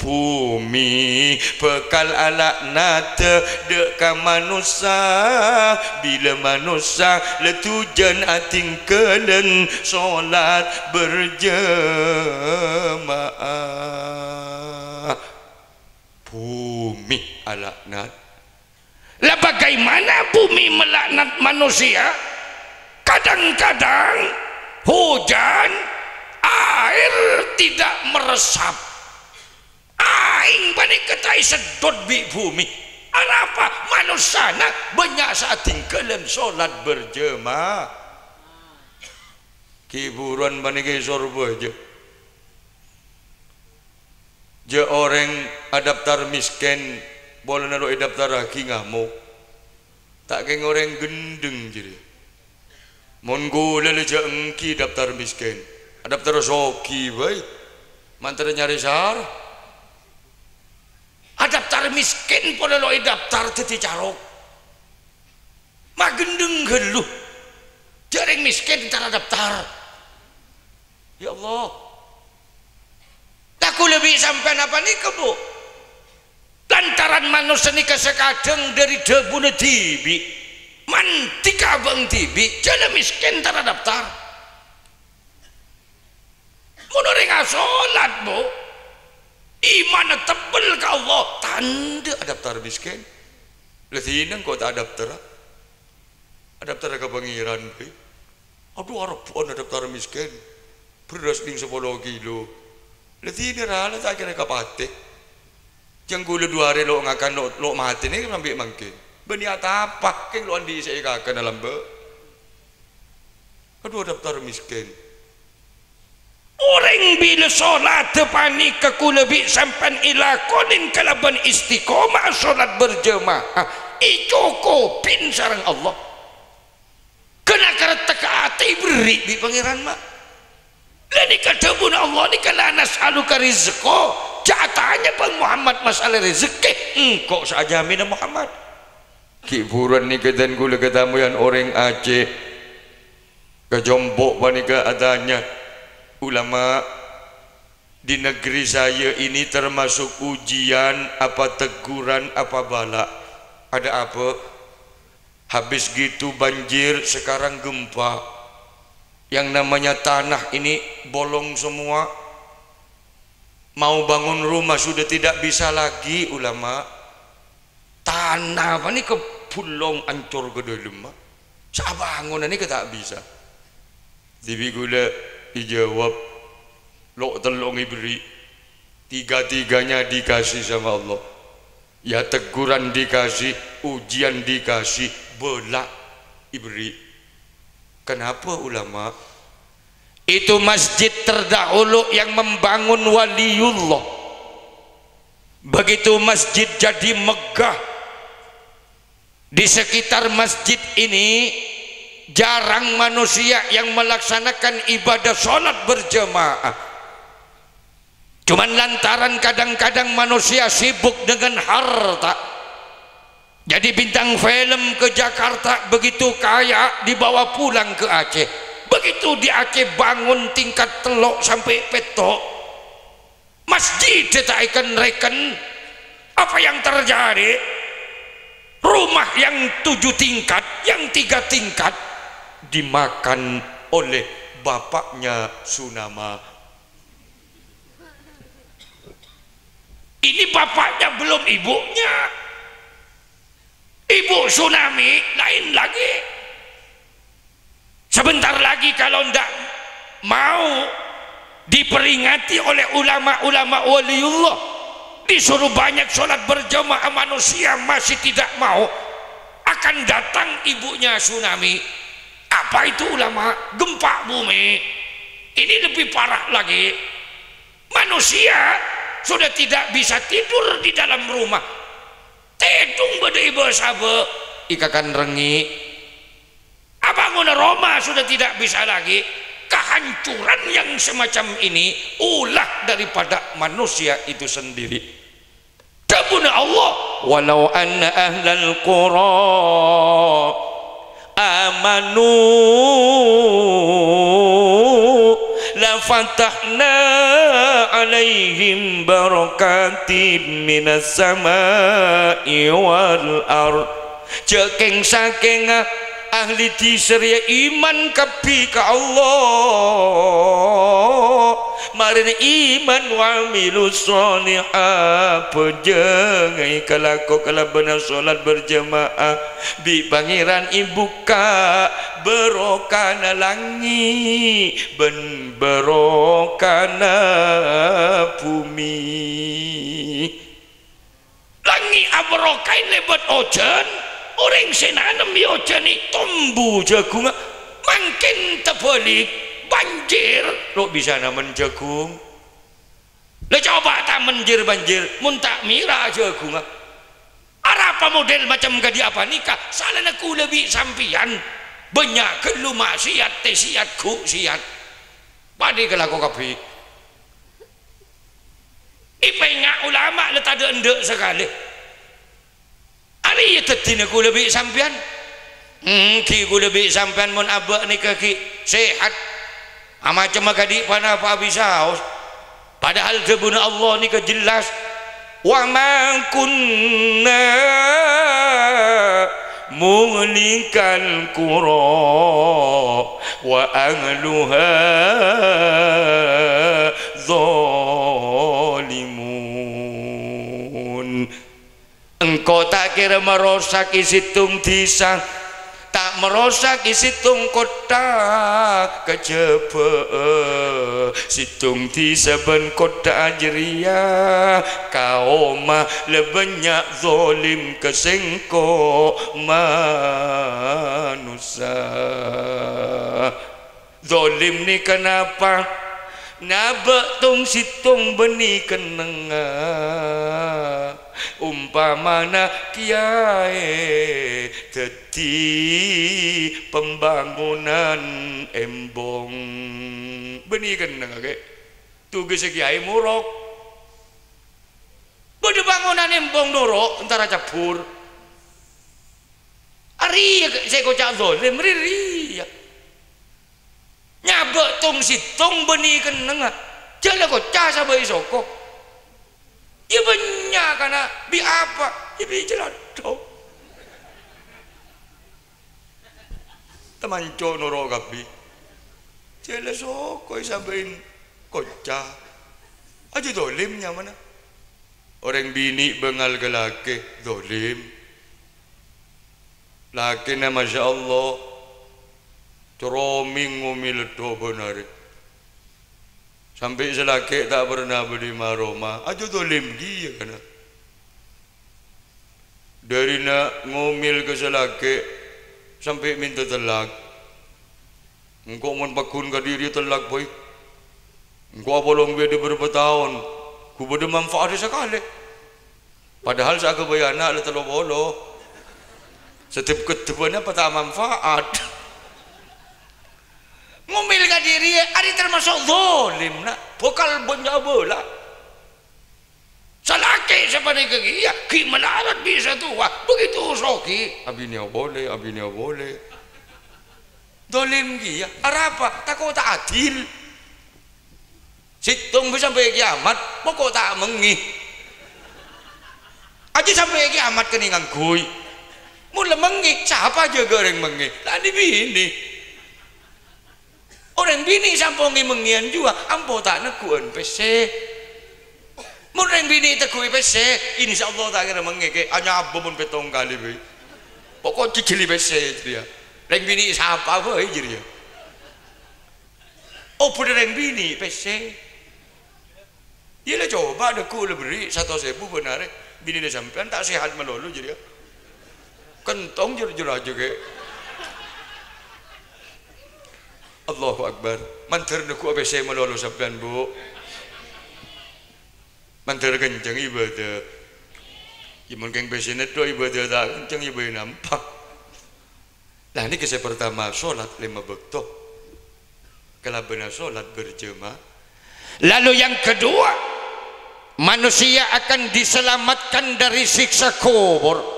bhumè bhâkal alaknat dâ' ka manossa, bilâ manossa la dhujân adhingghâlân solat berjamaah. Bhumè alaknat. La bagaimana bumi melaknat manusia? Kadang-kadang hujan, air tidak meresap. Aèng panèka ta' èseddhot bi' bumi. Arapa? Manossana bânnya' sè adhingghâlân solat berjamaah. Ghi' buruwân panèka èsorbhâjâ. Jâ' orèng adaptar mèskèn, polana lo' èdaptarraghi ngamok. Ta' kèng orèng ghendheng jârèya. Mon ghulâ la jâ' èngghi daptar mèskèn, adaptar soghi bhâi. Mantarra nyarè sara. Adaptar mèskèn polana lo' èdaptar dhâddhi carok. Maghendheng ghâllu. Jâ' rèng mèskèn entar adaptar. Ya Allah. La kaulâ bi' sampèyan apanèka, Bu'? Lantaran manossa nèka sakadhâng dâri dhâbuna dhibi', mandhi ka abâ'na dhibi', jâ' la mèskèn entar adaptar. Mon orèng asolat, Bu', imanna tebbel ka Allah, tandhâ adaptar mèskèn. La dinah engko' ta' adaptara. Adaptara ka Pangèran bhâi. Adhu, arebbhu'ân adaptar mèskèn. Bherrâs nèng sapolo kilo. La dinah ra la ta' kèra kapatè. Jâng ghulâ du arè lo' ngakan, lo', lo' matè nèng sampè' mangkèn. Bânnè atapa, kèng lo' andi' sè èkakan alambâ'. Adhu, adaptar mèskèn. Orèng bilâ solatta panèka kaulâ bi' sampèyan èlakonè kalabân istiqomah solat berjamaah, ècokobhi sareng Allah. Ghâna karettegghâ atè èberri' bi' Pangèran, ma'. La nèka dhâbuna Allah nèka, "La nas'aluka rizqa." Jâ' atanya, Bhâng Muhammad, masalah rejhekkè, engko' sè ajâmina, Muhammad. Ghi' buruwân nèka dân ghulâ katamoyan orèng Aceh. Kacompo' panèka atanya, "Ulama, di negeri saya ini termasuk ujian apa teguran apa bala?" Ada apa? Habis gitu banjir, sekarang gempa. Yang namanya tanah ini bolong semua. Mau bangun rumah sudah tidak bisa lagi, ulama. Tanah panèka bolong, ancor ka dâlem, ma. Sabangonan nèka ta' bisa. Dhibi' kaulâ èjâwâb, lo'-tello' èberri'. Tiga-tiganya dikasih sama Allah. Ya, teguran dikasih, ujian dikasih, bâlâ' èberri'. Kenapa, ulama? Itu masjid terdahulu yang membangun waliullah. Begitu masjid jadi megah, di sekitar masjid ini jarang manusia yang melaksanakan ibadah sholat berjamaah. Cuman lantaran kadang-kadang manusia sibuk dengan harta. Jadi bintang film ke Jakarta, begitu kaya dibawa pulang ke Aceh. Begitu di Aceh bangun tingkat tello' sampai pètto'. Masjid ta' èken-reken. Apa yang terjadi? Rumah yang tujuh tingkat, yang tiga tingkat dimakan oleh bapaknya Sunama. Ini bapaknya, belum ibunya. Ibu Sunami lain lagi. Sebentar lagi kalau ndak mau diperingati oleh ulama-ulama waliullah, disuruh banyak sholat berjamaah, manusia masih tidak mau, akan datang ibunya Sunami. Apa itu ulama? Gempa bumi. Ini lebih parah lagi. Manusia sudah tidak bisa tidur di dalam rumah. Tèdung bâdâ è bâsabâ, èkakan rengngè'. Abângon roma sudah tidak bisa lagi. Kehancuran yang semacam ini ulah daripada manusia itu sendiri. Dhâbuna Allah, "Walau anna ahlal qura amanu lafatahna alaihim barakatim minas sama'i wal ard." Jhâ' kèng-sakèngnga ahli dhisa rèya iman kabbhi ka Allah. Marèna iman wa amilus shalihat, bhâjâng èkalako kalabân sholat berjamaah, bi' Pangèran èbukka' barokana langngè' bân barokana bhumè. Langngè' abarokah lèbât ojhân, orèng sè nanem è ojhân è tombu jhâghungnga. Mangkèn tabhâlik, banjir, lo' bisa namen jhâghung. La coba' tamen jir-banjir, mon ta' mèra jhâghungnga. Arapa model macem kadhi apanèka? Salana kaulâ bi' sampèyan bânnya' ghâllu maksiat, tèsiyat, ghuksiyat. Padâ èkalako kabbhi. Èpènga' ulama la tadâ' endâ' sakalè. Arèya dhâddhina kaulâ bi' sampèyan. Èngghi kaulâ bi' sampèyan mon abâ' nèka ghi' sehat. Amacemma kadhi' panapa'a bisaos. Padahal dhâbuna Allah nèka jelas, "Wa ma kunna muhlikal qura wa ahluha zalimun." Engko' ta' kèra marosak è sèttong dhisa, ta' marosak è sèttong kottha, kajhâbhâ'â sèttong dhisa bân kottha jârèya, kaomma la bânnya' zalim ka sèngko' manossa. Zalim nèka napa? Nyabâ' tong-sèttong bânnè kennengnga. Ompamana kèyaè dhâddhi pembangunan embong. Bânnè kennengnga, ghi? Tugassa kèyaè morok. Bâdâ bangunan embong noro', entara cabbhur. Arèya sè èkoca' zalim, rèya. Nyabâ' tong-sèttong bânnè kennengnga. Jhâ' la koca' sabâ' è soko. Iyâ bânnya' kana', bi' apa? Iyâ bi' jhâlândhong. Tamanco noro' kabbhi. Jhâ' la soko èsabâ'in koca. Ajâ dholim nyamana. Orèng binè' bângal ka lakè, dholim. Lakèna, masya Allah, coromèng ngomèl ḍo bân arè. Sampè' sè lakè' ta' pernah bâḍhi ma-roma. Ajâ dholim kèya kana. Ḍârina ngomèl ka sè lakè' sampè' mènta tellak. Engko' mon pagghun kadhi rèya tellak, boy. Engko' apolong bi' ḍâ' bârâmpa taon, ghu bâḍâ manfaatdhâ sakalè. Padahal sè aghâbây ana' la tello polo. Sè dhep-keddhebbhâ napa ta' manfaat. Ngomèl kadhi rèya arèya tamaso' dholim, na'. Bhâkal bânnya' abâlâ. Salakè sapanèka kèya ghi' malarat bi' sè towa, begitu soghi, abinèa polè, abinèa polè. Dholim kèya, arapa? Tako' ta' adil. Sèttong bi' sampè' kiamat, poko' ta' mengngè. Ajâ sampè' kiamat kennèng ngangghuy. Mon la mengngè, sapa jâgâ orèng mengngè? La anè binè. Orèng binè' sampon ngè-mengngèyan jhuwa, ampo ta' negghu'ân pèssè. Mon orèng binè' tegghu'i pèssè, insyaallah ta' kèra mengngè kè, anyabâ mon pèttong kalè bhâi. Poko' jhijhilè pèssè jârèya. Orèng binè' sapa bhâi jârèya. Oh, bhender orèng binè' pèssè. Iyâ la, coba ḍâgghu' la berri' satos èbu bân arè, binèna sampèyan ta' sehat malolo jârèya. Kentong jâr-jâr ajâ kè. Allahu Akbar. Mandhâr negghu'a pèssè malolo sampèyan, Bu. Mandhâr kenceng ibâdâ. Yâ mon kèng pèssèna ḍo' ibâdâ ta' kenceng, ibâdâ nampa. Lah, nèka sè partama, sholat lèma bâkto. Kalabâna sholat berjamaah. Lalu yang kedua, manusia akan diselamatkan dari siksa kubur.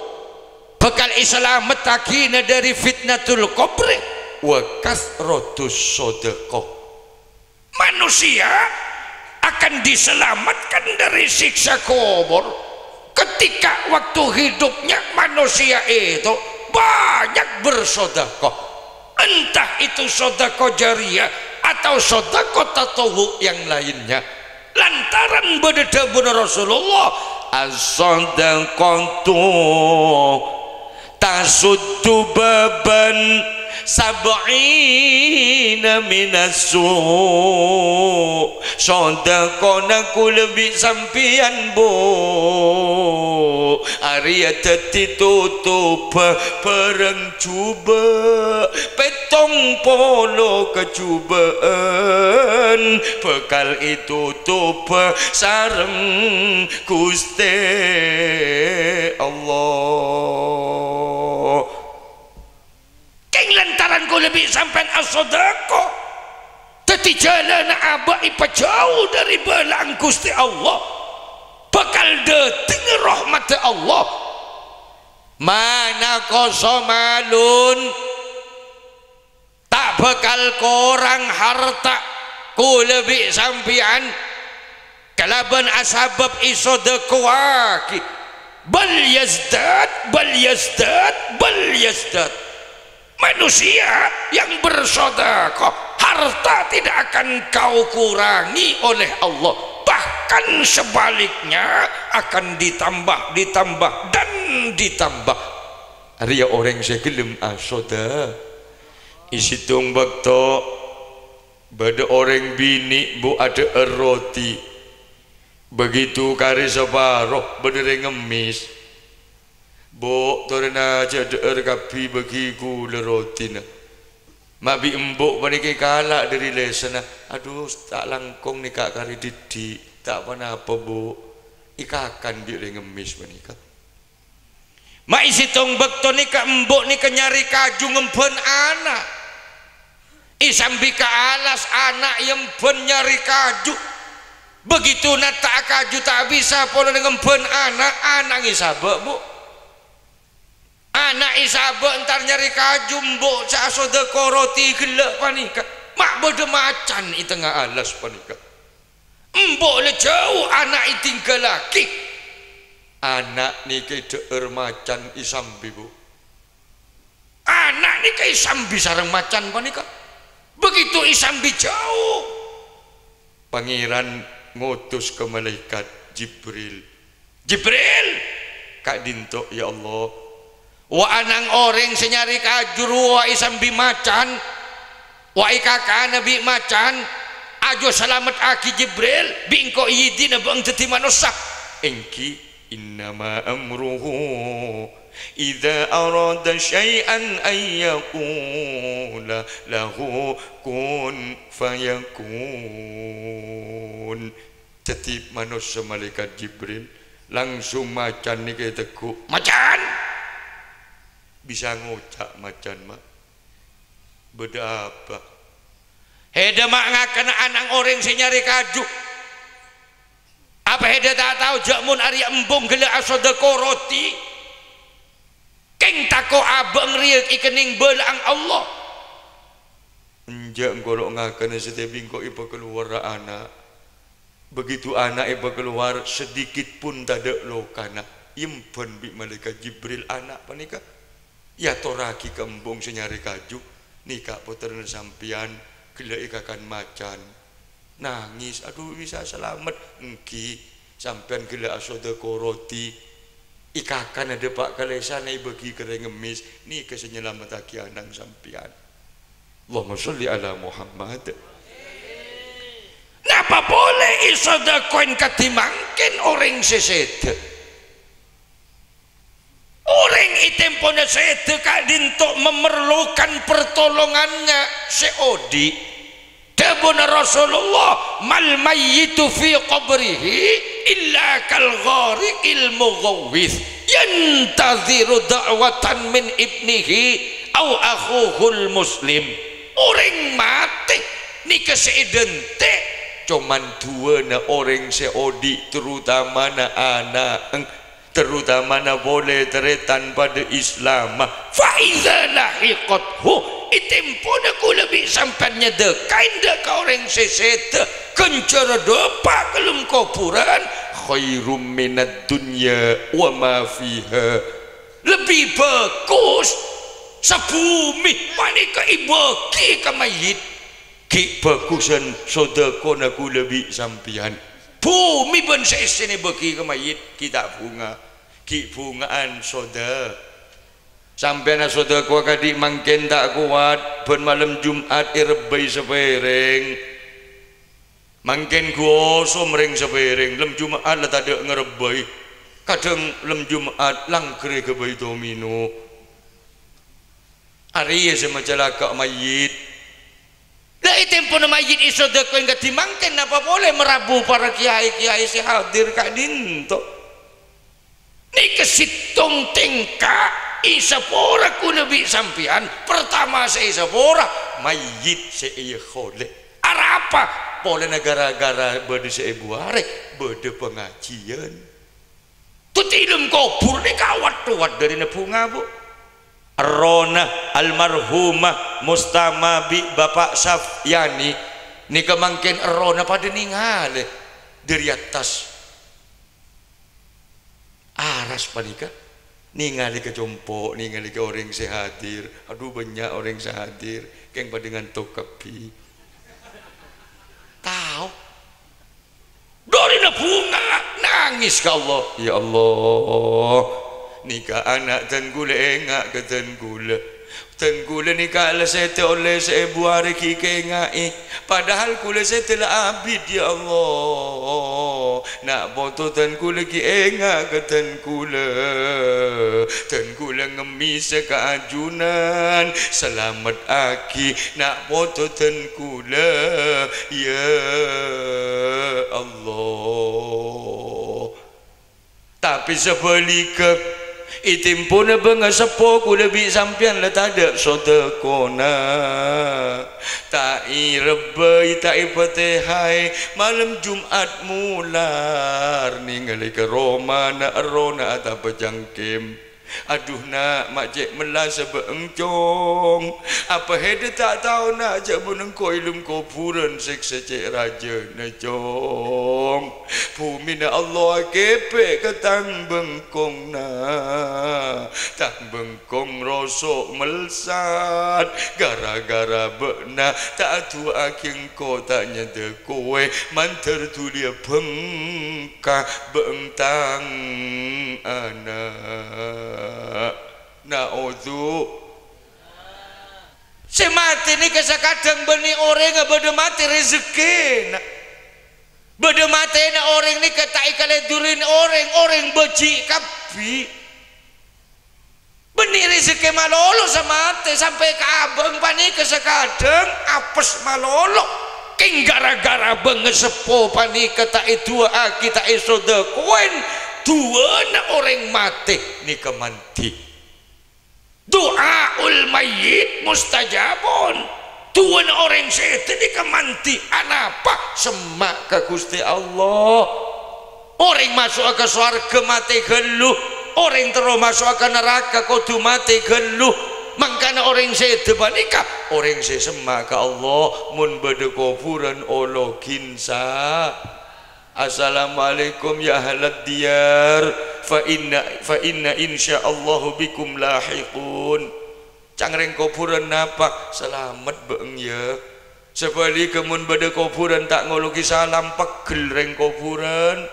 Bhâkal èsalamettaghina ḍâri fitnatul qabri wa katsratus shadaqah. Manusia akan diselamatkan dari siksa kubur ketika waktu hidupnya manusia itu banyak bersedekah. Entah itu sedekah jariyah atau sedekah tatawwu yang lainnya. Lantaran bâḍâ dhâbuna Rasulullah, "As-sadaqatu tasuddu baban sab'ina minas su'." Sodakona kaulâ bi' sampèyan, Bu, arèya dhâddhi totobhâ bârâng jhubâ'. Pèttong polo kajhubâ'ân bhâkal ètotobhâ sareng Ghustè Allah. Kèng lantaran kaulâ bi' sampèyan asodako, dhâddhi jhâlânna abâ' èpajhâu ḍâri bhâlâ'ân Ghustè Allah, bhâkal ḍâtengnga rahmaddhâ Allah. Ma naqasa malun, ta' bhâkal korang harta kaulâ bi' sampèyan kalabân asabâb èsodakowaghi. Bal yazdad, bal yazdad, bal yazdad. Manusia yang bersedekah, harta tidak akan kau kurangi oleh Allah. Bahkan sebaliknya, akan ditambah, ditambah, dan ditambah. Arèya orèng sè ghellem asoda. È sèttong bâkto, bâḍâ orèng binè', Bu, aḍhâ'âr roti. Begitu karè saparo, bâḍâ rèng ngemmès. "Bu, torè jhâ' ḍhâ'âr kabbhi bâgi kaulâ rotina." Ma' bi' embu' panèka èkala' ḍâri lèsanna, "Adhu, ta' langkong nèka karè ḍiḍḍi', ta' ponapa, Bu." Èkakan bi' rèng ngemmès panèka. Ma' è sèttong bâkto nèka embu' nèka nyarè kaju ngembhân ana'. Èsambi ka alas, ana' èembhân nyarè kaju. Begitu natta'a kaju ta' bisa polana ngembhân ana', ana' èsabâ', Bu. Ana' èsabâ' entar nyarè kaju, embu' sè asodako roti ghellâ' panèka. Ma' bâḍâ macan è tengnga alas panèka. Embu' la jhâu ana' ètingghâllaghi. Ana' nèka èḍhâ'âr macan èsambi, Bu. Ana' nèka èsambi sareng macan panèka. Begitu èsambi jhâu, Pangèran ngotos ka malaikat Jibril, "Jibril, ka'dinto, ya Allah, wa' ana'na orèng sè nyarè kaju rowa èsambi macan, wa' èkakana bi' macan, ajo salamettaghi Jibril, bi' engko' èidina bâ'na dhâddhi manossa." "Èngghi, innama amruhu idza arada syai'an an yaqula lahu kun fayakun." Dhâddhi manossa malaikat Jibril, langsung macan nèka ètegghu'. "Macan!" Bisa ngoca' macan, ma'. Bâdâ apa? Hèdâ ma' ngakana ana'na orèng sè nyarè kaju. Apa hèdâ ta' tao jâ' mon arèya embung ghellâ' asodâko roti? Kèng tako' abâ'na rèya èkennèng bâlâ'ân Allah. Enjâ' engko' lo' ngakana satèya bi' engko' èpakalowar ana'. Begitu ana' èpakalowar, sedikit pun tadâ' lokana. Èemban bi' malaikat Jibril ana' panèka. Èyatorraghi ka embung sè nyarè kaju, "Nèka pottrana sampèyan, ghellâ' èkakan macan." Nangès, "Adhu, bisa salamet?" "Èngghi, sampèyan ghellâ' asodâko roti, èkakan adâpa' kalèsanna èbâghi ka rèng ngemmès, nèka sè nyalamettaghi ana'na sampèyan." Allahumma sholli ala Muhammad. Napa polè èsodâkoè kadhi mangkèn orèng sè sèdhâ? Orèng è tempona sèdhâ ka'dinto memerlukan pertolongannya sè odi'. Dhâbuna Rasulullah, "Mal mayyitu fi qabrihi illa kal ghariqil mughawwits, yantadziru da'watan min ibnihi au akhuhul muslim." Orèng matè nèka sè èdhânte' coma duwâna orèng sè odi', tarotamana ana'. Tarotamana polè tarètan padâ Islamma. Fa idza lahiqathu, è tempona kaulâ bi' sampèyan nyadâkaè dâ' ka orèng sè sèdhâ, ghânjhârân dâpa' ka lem kobhurân, khairum minad dunya wa ma fiha. Lebbi bhâghus sabhumè panèka èbâghi ka mayyit. Ghi' bhâghusân sodâkona kaulâ bi' sampèyan. Bhumè bân sè èssèna èbâghi ka mayyit, ghi' ta' bhunga. Ghi' bhunga'an sodâ. Sampèyan asodâkowa kadhi mangkèn ta' kowat, bân malem Jum'at èrebbhâi sapèrèng. Mangkèn ghu osom rèng sapèrèng, lem Jum'at la tadâ' ngarebbhâi. Kadhâng lem Jum'at langghâr èghâbây domino. Arèya sè macalaka' mayyit. La, è tempona mayyit èsodâkoè kadhi mangkèn, napa polè marabu para kèyaè-kèyaè sè hadir ka'dinto. Nèka sèttong tèngka èsapora kaulâ bi' sampèyan. Partama sè èsapora, mayyit sè èyakholè. Arapa? Polana ghârâ-ghârâ bâdâ sè èbuarè, bâdâ pangajiyân. Dhâddhi è lem kobhur nèka wat-towat dârina bhunga, Bu. Errohna almarhumah Mustama bi' Bapa' Safyani nèka mangkèn errohna padâ nèngalè dâri attas aras panèka. Nèngalè ka compo', nèngalè ka orèng sè hadir. Adhu, bânnya' orèng sè hadir, kèng padâ ngantok kabbhi. Tao. Dârina bhunga nangès ka Allah, "Ya Allah, nèka ana' dân kaulâ, enga' ka dân kaulâ. Dân kaulâ nèka la sèdhâ ollè sè èbuarè ghi' kaènga'è. Padahal kaulâ sèdhâ la abit, ya Allah. Na' poto dân kaulâ ghi' enga' ka dân kaulâ. Dân kaulâ ngemmèsa ka ajunan. Salamettaghi na' poto dân kaulâ, ya Allah." Tapè sabhâligghâ, è tempona bângaseppo kaulâ bi' sampèyan la tadâ' sodâkona. Ta' èrebbhâi, ta' èpatèhaè, malem Jum'at molar nèngalè ka romana errohna atapa cangkem. "Adhu, na', ma' cè' mellasa bâ'eng, Cong. Apa hèdhâ ta' tao, na', jâ' mon engko' è lem kobhurân sèksa cè' rajâna, Cong?" Bhumina Allah akèbâ' ka tang bengkong, na'. Tang bengkong roso' melsat gara-gara bâ'na ta' adu'aaghi engko', ta' nyèdâ kowè, mandhâr dhuliyâ bhengka bâ'eng tang ana'. Na'udzu. Sè matè nèka sakadhâng bânnè orèngnga bâdâ matè rejekkèna. Bâdâ matèna orèng nèka ta' èkalèdurina orèng, orèng bâji' kabbhi. Bânnè rejekkè malolo samatè, sampè' ka abâ'eng panèka sakadhâng apes malolo. Kèng gara-gara bângaseppo panèka ta' èdu'aaghi, ta' èsodâkoèn, du'âna orèng matè nèka mandhi. Du'aul mayyit mustajabun. Du'âna orèng sèdhâ nèka mandhi. Anapa? Semma' ka Ghustè Allah. Orèng maso'a ka sowarghâ matè ghâllu. Orèng terro maso'a ka naraka kodhu matè ghâllu. Mangkana orèng sèdhâ panèka orèng sè semma' ka Allah. Mon bâdâ kobhurân, ologhin sa. "Assalamualaikum ya ahlad diyar, fa inna, fa inna insyaallahu bikum lahiqun." Ca'na rèng kobhurân napa? "Salamet bâ'eng, ya." Sabhâligghâ, mon bâdâ kobhurân ta' ngologhi salam, pegghel rèng kobhurân.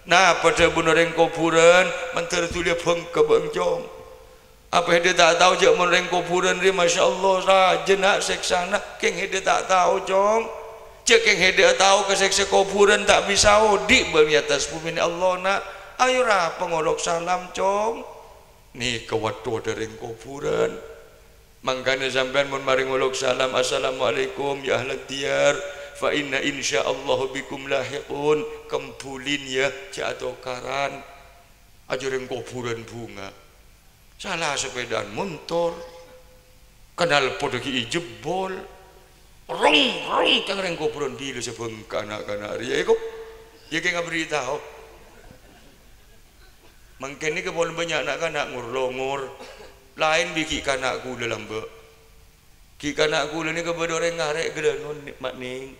Napa dhâbuna rèng kobhurân? "Mandhâr dhuliyâ bhengka bâ'eng, Cong." Apa heddhâ ta' tao jhâ' mon rèng kobhurân rè, masyaallah, rajâ, na', sèksana? Kèng heddhâ ta' tao, Cong. Jhâ' kèng heddhâ tao ka sèksa kobhurân, ta' bisa odi' bân è attas bhumina Allah, na'. Ayo ra pangolok salam, Cong. Nèka waddhu, waddhu rèng kobhurân. Mangkana sampèyan mon marè ngolok salam, "Assalamualaikum ya ahlad diyar, fa inna insyaallahu bikum lahiqun." Kembulin, ya, jhâ' atokaran. Ajâ rèng kobhurân bhunga. Sala sapèdaan montor, knalpot ghi' èjebbhol. Rong, rong, tang rèng kobhurân bilâ sè bhengka na'-kana' rèya, èko. Yâ kèng aberri' tao. Mangkèn nèka pon bânnya' na'-kana' ngur-longor. Laèn bi' ghi' kana' kaulâ lambâ'. Ghi' kana' kaulâ nèka bâdâ orèng ngarè' ghâlânon, Ma' Nèng.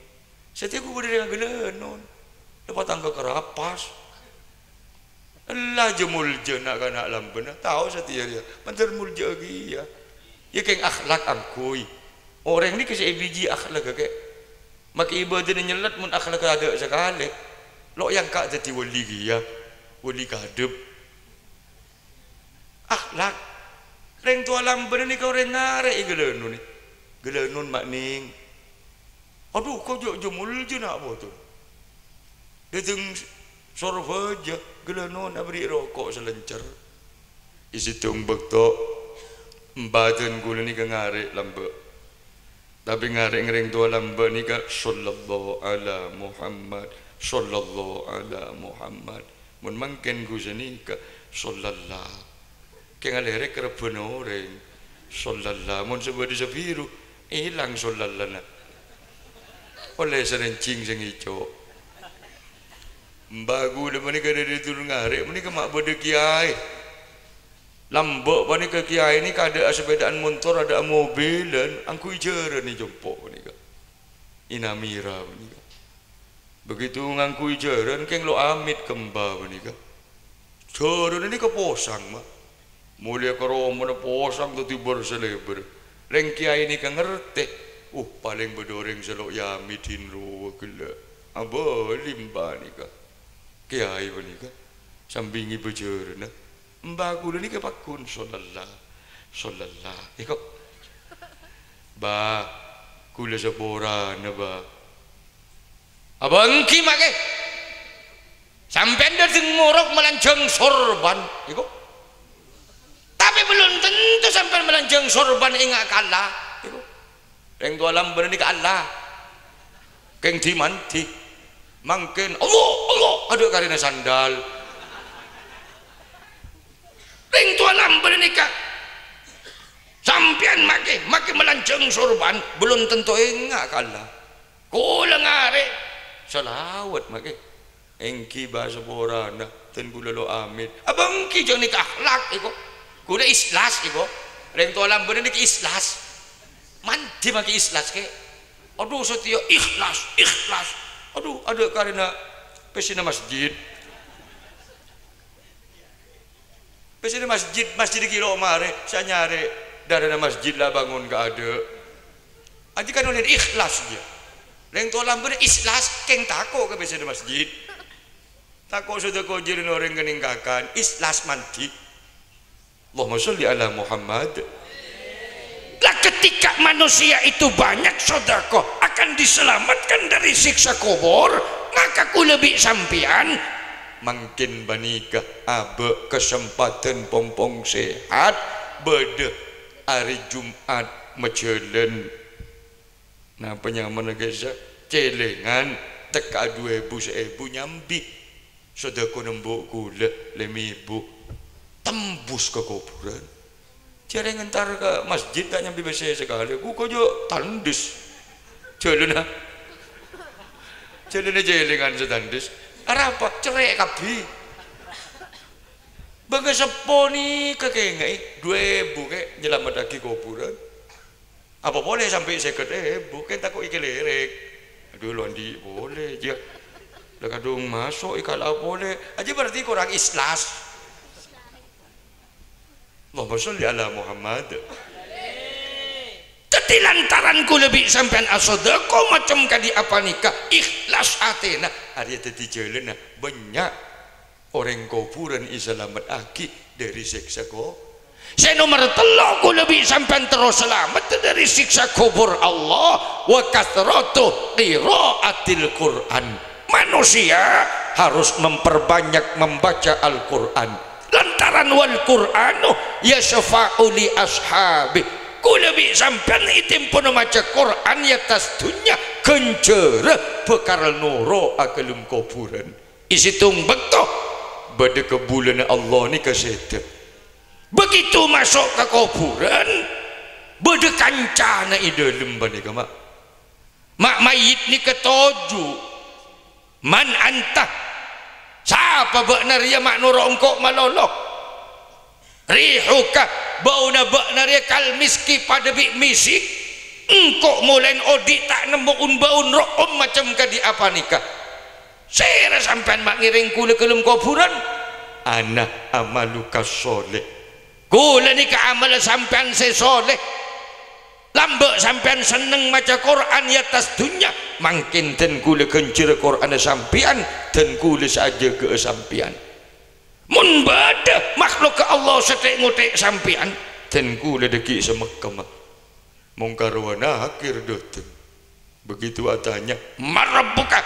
Satèya ghu bâdâ orèng ghâlânon. La patangka karapas. Ella jâ molja na'-kana' lambâna. Tao satèya rèya. Mandhâr molja kèya. Yâ kèng akhlak angghuy. Orèng nèka sè èbiji akhlak kè. Makè ibâdâna nyellet mon akhlak tadâ' sakalè. Lo' èangka' dhâddhi wali kèya. Wali kadhep. Akhlak. Rèng towa lambâna nèka orèng ngarè' èghâlânon. Ghâlânon, Ma' Nèng. Adhu, kok jhâ' jâ molja na' bhudhun. Dâteng Sorbhâjâ, ghâlânon aberri' roko' salèncèr. È sèttong bâkto, emba dân kaulâ nèka ngarè' lambâ'. Tapè ngarè' rèng towa lambâ' nèka, "Shallallahu ala Muhammad, shallallahu ala Muhammad." Mon mangkèn ghu sanèka, "Shallallah." Kèng alèrè' karebbhâna orèng. "Shallallah." Mon sè bâdâ sè biru, èlang shallallana. Ollè sarènjing sè ngèco'. Emba kaulâ panèka dâri Tulungarik, panèka ma' bâdâ kèyaè. Lambâ' panèka kèyaè nèka adâ'â sapèdaan montor, adâ'â mobilan, angghuy jhârân è compo' panèka. È Namira panèka. Begitu ngangghuy jhârân, kèng lo' amit ka emba panèka. Jhârânna nèka posang, Ma'. Molèya ka romana posang dhâddhi bâr-salèbâr. Rèng kèyaè nèka ngartè, "Uh, palèng bâdâ orèng sè lo' èamèdhin rowa ghellâ'." Abâli emba nèka. Kèyaè panèka sambi ngibâ jhârânna. Emba kaulâ nèka pagghun, "Shallallah, shallallah." Èko. "Ba, kaulâ saporana, Ba." "Abâ' ènggi, Ma' kè. Sampèyan dâteng morok malanjhâng sorban, èko. Tapè bellun tanto sampèyan malanjhâng sorban enga' ka Allah, èko." Rèng towa lambâna nèka Allah. Kèng dhi-mandhi. Mangkèn, "Allah, Allah," adâ' karèna sandal. Rèng towa lambâna nèka. "Sampèyan makè, makè malanjhâng sorban, bellun tanto enga' ka Allah." "Kaulâ ngarè'." "Shalawat makè." "Ènggi, Ba, saporana, dân kaulâ lo' amit." "Abâ' ènggi, jhâ' nèka akhlak, èko. Kaulâ ikhlas, èko. Rèng towa lambâna nèka ikhlas." Mandhi makè ikhlas, kè. Adhu, satèya ikhlas, ikhlas. Adhu, adâ' karèna Pèssèna masjid. Pèssèna masjid, masjid ghi' lo' marè, sè anyarè dârâna masjid la bangun kaadâ'. Ajâ kan ollè ikhlas, yâ. Rèng towa lambâna ikhlas, kèng tako' ka pèssèna masjid. Tako' sodâko jârèna orèng kennèng kakan, ikhlas mandhi. Allahumma sholli ala Muhammad. Lah, ketika manusia itu banyak sodâko akan diselamatkan dari siksa kubur, maka kaulâ bi' sampèyan mangkèn panèka abâ' kasempadhân pongpong sehat, bâdâ arè Jum'at majhâlân. Napa nyamana, guys, yâ? Cèlèngan, tekka'a du èbu, saèbu nyambi. Sodâkona embu' kaulâ, lèma èbu. Tembus ka kobhurân. Jârèya entar ka masjid ta' nyambi pèssè sakalè. Ghu kojhu tandhis. Jhâlâna. Jhâlâna cèlèngan sè tandhis. Arapa? Cerrè' kabbhi. Bângsa seppo nèka kèngè'è, du èbu kè' nyalamettaghi kobhurân. Apa polè sampè' sèket èbu, kèng tako' èkèlèrèk. Adhu, lo' andi' polè, jâ. La kadhung maso' èkala' polè. Ajâ berarti korang ikhlas. Allahumma sholli ala Muhammad. Dhâddhi lantaran kaulâ bi' sampèyan asodâko macem kadhi apanèka, ikhlas atèna, arèya dhâddhi jhâlânna bânnya'. Orèng kobhurân èsalamettaghi dhâri sèksa ko-, sè nomer tello', kaulâ bi' sampèyan terro salamet dhâri sèksa kobhur Allah, wa kathratu qiraatil Qur'an. Manusia harus memperbanyak membaca Al-Qur'an. Lantaran wal Qur'anu yasyfa'u li ashabi. Kaulâ bi' sampèyan ètèmpona maca Qur'an è attas dhunnya, ghânjhârân bhâkal noro'a ka dâlem kobhurân. È sèttong bâkto, bâdâ kabulâna Allah nèka sèdhâ. Begitu maso' ka kobhurân, bâdâ kancana è dâlem panèka, Ma'. Ma' mayyit nèka toju', "Man anta?" Sapa bâ'na rèya ma' noro' engko' malolo? "Rihuka, bâuna bâ'na rèya kal miski padâ bi' mèsik. Engko' molaèn odi' ta' nemmo un-bâun ro'om macem kadhi apanèka." "Sèra sampèyan ma' ngèrèng kaulâ ka dâlem kobhurân?" "Ana amaluka sholeh." "Kaulâ nèka amalla sampèyan sè sholeh." "Lambâ' sampèyan senneng maca Qur'an è attas dhunnya, mangkèn dân kaulâ ghânjhârâ Qur'anna sampèyan, dân kaulâ sè ajâgâ'â sampèyan. Mon bâdâ makhlukka Allah sè tè'-ngotè' sampèyan, dân kaulâ dhâggi' sè mèkkemma." Mungkar wa Nakir dâteng. Begitu atanya, "Man rabbuka?"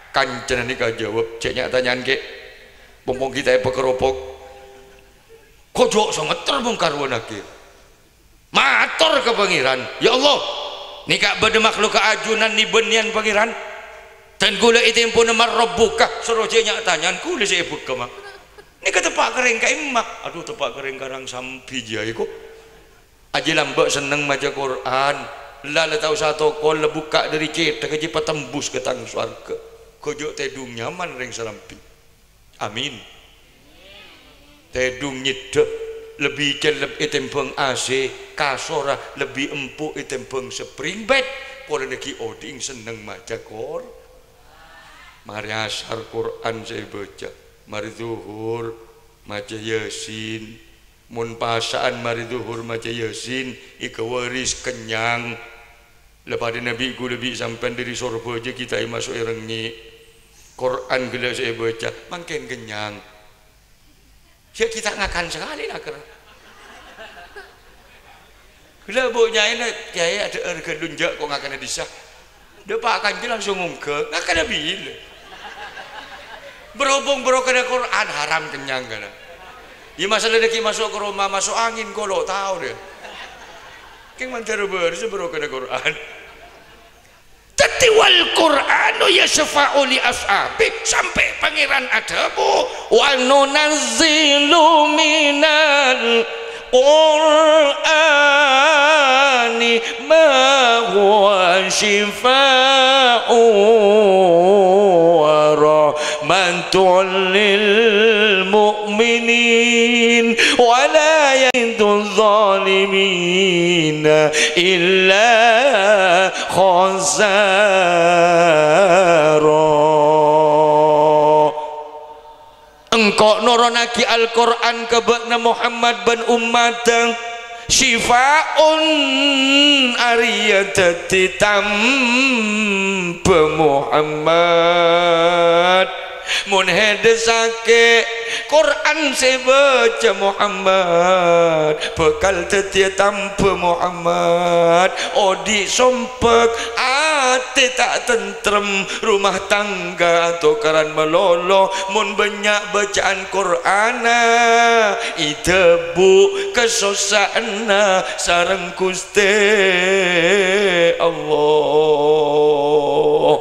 Kancana nèka ajâwâb, "Cè' nya'-tanya'an kè'. Pongpong ghi' ta' èpakaropok." Kojhu' sangetter Mungkar wa Nakir. Mator ka Pangèran, "Ya Allah, nèka bâdâ makhlukka ajunan nè-bânnèyan Pangèran. Dân kaulâ ètèmpona man rabbuka, soro cè' nya'-tanya'an kaulâ sè èbhâkka, Ma'. Nèka teppa' ka rèng ka'imma." "Adhu, teppa' ka rèng karang sambi jiyâ, ko'." Ajâ lambâ' senneng maca Qur'an. La, la ta' osa tokol, la bukka' dhâri cèthagghâ jiyâ patembus ka tang sowarghâ. Kojhu' tèdung nyaman rèng Serambi. Amin. Tèdung nyèddhâ lebbi cellep ètèmbhâng A C, kasorra lebbi empo' ètèmbhâng spring bed. Polana ghi' odi'na senneng maca Qur-, marè asar Qur'an sè èbâca, marè dhuhur maca Yasin. Mon pasa'an marè dhuhur maca Yasin, èkawaris kennyang. La padâna bi' kaulâ bi' sampèyan dhâri Sorbhâjâ ghi' ta' èmaso'è rengngè'. Qur'an ghellâ' sè èbâca, mangkèn kennyang. Sè ghi' ta' ngakan sakalè, la, kèra. Ghellâ' bu' nyaèna, "Kèyaè adhâ'âr ghâllu enjâ' ko' ngakana dhisa." Dâpa' kanca langsung ongghâ, ngakana bilâ. Berhubung barokana Qur'an, haram kennyang kana. Iyâ, masalana ghi' maso' ka roma, maso' angèn, kolo' tao dâ. Kèng mandhâr bârâs barokana Qur'an. Dhâddhi wal Qur'anu yasyfa'u li ashabi, sampè' Pangèran adhâbu, "Wa nunazzilu minal Qur'ani ma huwa syifa'u wa rahmatul lil mu'minin, wa la yaziduz zalimina illa khasara." Turonnaghi Al-Qur'an ka bâ'na Muhammad bân ommatta. Syifa'un, arèya dhâddhi tamba Muhammad. Mon hèdhâ sakè', Qur'an sè èbâca Muhammad bhâkal dhâddhiyâ tamba Muhammad. Odi' sompek, atè ta' tentrem, rumah tangga atokaran malolo. Mon bânnya' bâca'an Qur'anna, èdhâbu' kasossa'anna sareng Ghustè Allah.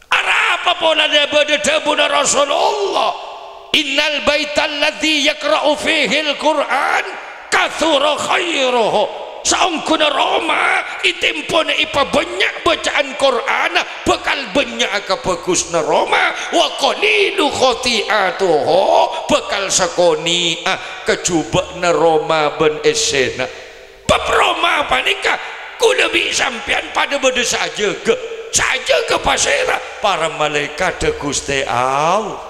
Arapa polana bâdâ dhâbuna Rasulullah, "Innal baital ladzi yaqra'u fihil Qur'an katsura khairuhu." Saongghuna roma ètèmpona èpabânnya' bâca'an Qur'anna, bhâkal bânnya'a kabhâghusânna roma. "Wa qalilu khati'atuhu," bhâkal sakonè'a kajhubâ'na roma bân èssèna. Bab roma panèka, kaulâ bi' sampèyan padâ bâdâ sè ajâgâ. Sè ajâgâ pasèra? Para malaèkatta Ghustè Allah.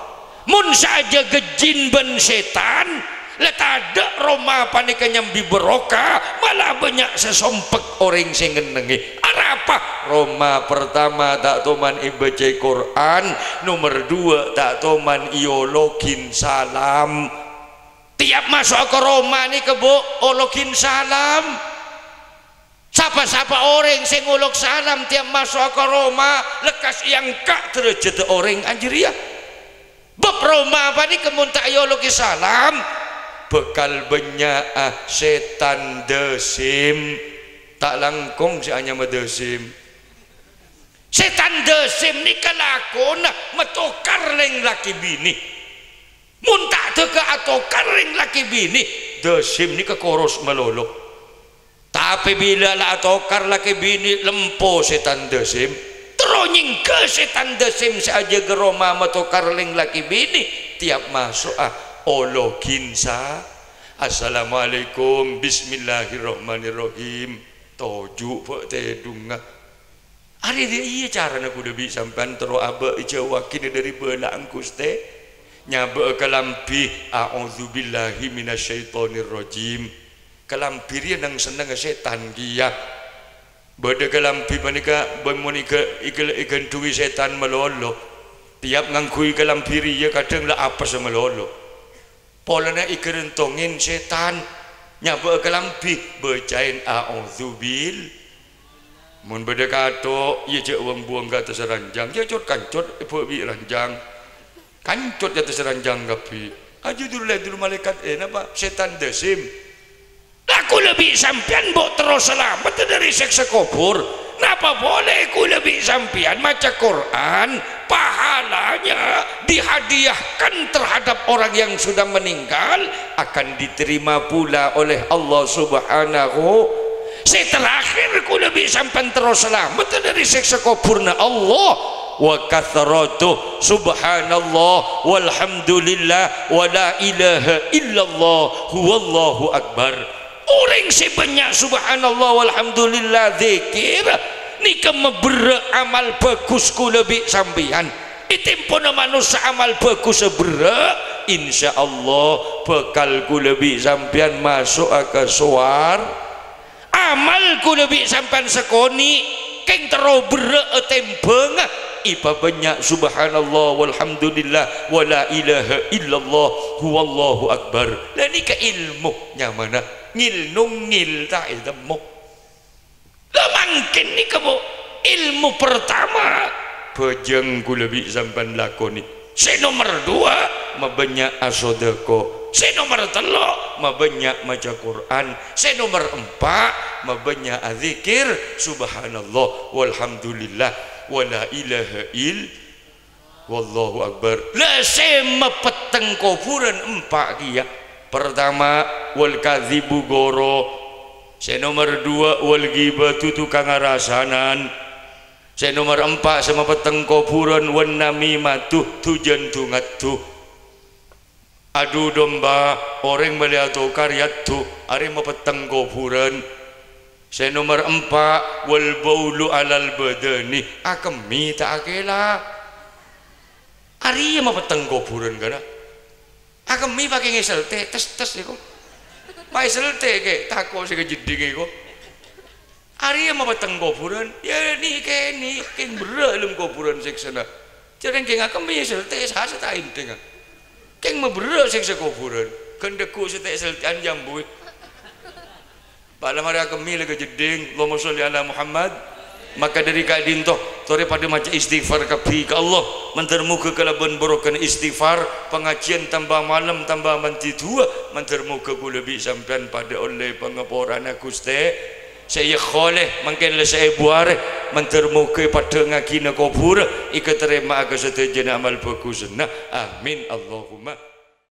Mon sè ajâgâ jin bân sètan, la tadâ' roma panèka nyambi barokah, mala bânnya' sè sompek orèng sè ngennengngè. Arapa? Roma partama ta' toman èbâcaè Qur'an, nomer duwâ' ta' toman èologhin salam. Tiap maso'a ka roma nèka, Bu, ologhin salam. Sapa-sapa orèng sè ngolok salam tiap maso'a ka roma, lekkas èangka' dârâjhâddhâ orèng jârèya. Bab roma panèka mon ta' èologhi salam, bhâkal bânnya'a sètan dâsim. Ta' langkong sè anyama dâsim. Sètan dâsim nèka lakona matokar lèng lakè binè. Mon ta' dâgâ atokar lèng lakè binè, dâsim nèka koros malolo. Tapè bilâ la atokar lakè binè, lempo sètan dâsim. Terro nyèngghâ sètan dâsim sè ajâgâ roma matokar lèng lakè binè, tiap maso'a ologhin sa-, "Assalamualaikum, bismillahirrahmanirrahim." Toju' bâ' tèdungnga. Arèya iyâ carana kaulâ bi' sampèyan terro abâ' èjâuwaghinna dâri bâlâ'ân Ghustè. Nyabâ'â kalambhi, "A'udzubillahi minasyaitonirrajim." Kalambhi rèya nang-sennengnga sètan kèya. Bâdâ kalambhi panèka bân mon èga-, èga-, èghândhuwi sètan malolo. Tiap ngangghuy kalambhi rèya kadhâng la apes malolo. Polana èghârântongè sètan, nyabâ'â kalambhi, bâcaè, "A'udzubil-." Mon bâdâ kathok, iyâ jhâ' wâng-buwâng ka attassa ranjang, jhâ' cot-kancot èbâ' bi' ranjang. Kancot è attassa ranjang kabbhi. Ajudul lèdul malaèkat, eh, napa? Sètan dâsim. La kaulâ bi' sampèyan, Bu', terro salamet dâri sèksa kobhur. Napa polè kaulâ bi' sampèyan maca Qur'an, pahalanya dihadiahkan terhadap orang yang sudah meninggal akan diterima pula oleh Allah Subhanahu. Sè terakhir kaulâ bi' sampèyan terro salamet dâri sèksa kobhurna Allah. Wa kathratu subhanallah walhamdulillah wa la ilaha illallah huwallahu akbar. Orèng sè bânnya' subhanallah walhamdulillah dzikir, nèka maberrâ' amal bhâghus kaulâ bi' sampèyan. È tempona manossa amal bhâghussa berrâ', insyaallah bhâkal kaulâ bi' sampèyan maso'a ka sowar. Amal kaulâ bi' sampèyan sakonè', kèng terro berrâ'â tèmbhângnga, èpabânnya' subhanallah walhamdulillah wa la ilaha illallah huwallahu akbar. La nèka èlmo nyamana ngil-nongngil ta' ètemmo. La mangkèn nèka, Bu', èlmo pertama bhâjâng kaulâ bi' sampèyan lakonè. Sè nomer duwâ', mabânnya' asodâko. Sè nomer tello', mabânnya' maca Qur'an. Sè nomer empa', mabânnya' adzikir, subhanallah, walhamdulillah, wa la ilaha ill-, wallahu akbar. La sè mapetteng kobhurân empa' kèya. Pertama, wal kadzibu ghoro. Sè nomer duwâ', wal ghibatu tukang arasanan. Sè nomer empa' sè mapetteng kobhurân, wan namimatu, du-jân du-ngaddu. Adu domba, orèng malè atokar èaddu, arèya mapetteng kobhurân. Sè nomer empa', wal baulu alal badani, akemmè ta' akèla. Arèya mapetteng kobhurân, kana. Akemmè pakè ngèsèl tè, tes-tes è ko. Paèsèl tè kè, tako' sè kajeddhing è ko. Arèya mapètteng kobhurân, yâ nè' kènè', kèng berrâ' è dâlem kobhurân sèksana. Jhârèng kèng akemmè èsèl tè, sasa ta' ènthènga. Kèng maberrâ' sèksa kobhurân, ghândhâghu sè tè èsèl tè'an jhâmbuwâ. Pala marè akemmè la kajeddhing, Allahumma sholli ala Muhammad. Maka dhâri ka'dinto, torè padâ maca istighfar kabbhi ka Allah. Mandhâr moghâ kalabân barokana istighfar, pangajiyân tamba malem, tamba mandhi duwâ. Mandhâr moghâ kaulâ bi' sampèyan padâ ollè pangaporana Ghustè. Sè èyakholè mangkèn la saèbu arè. Mandhâr moghâ èpadhângngaghinah kobhurâ, èkatarèma'a ka sadhâjâna amal bhâghusânna. Amin, Allahumma.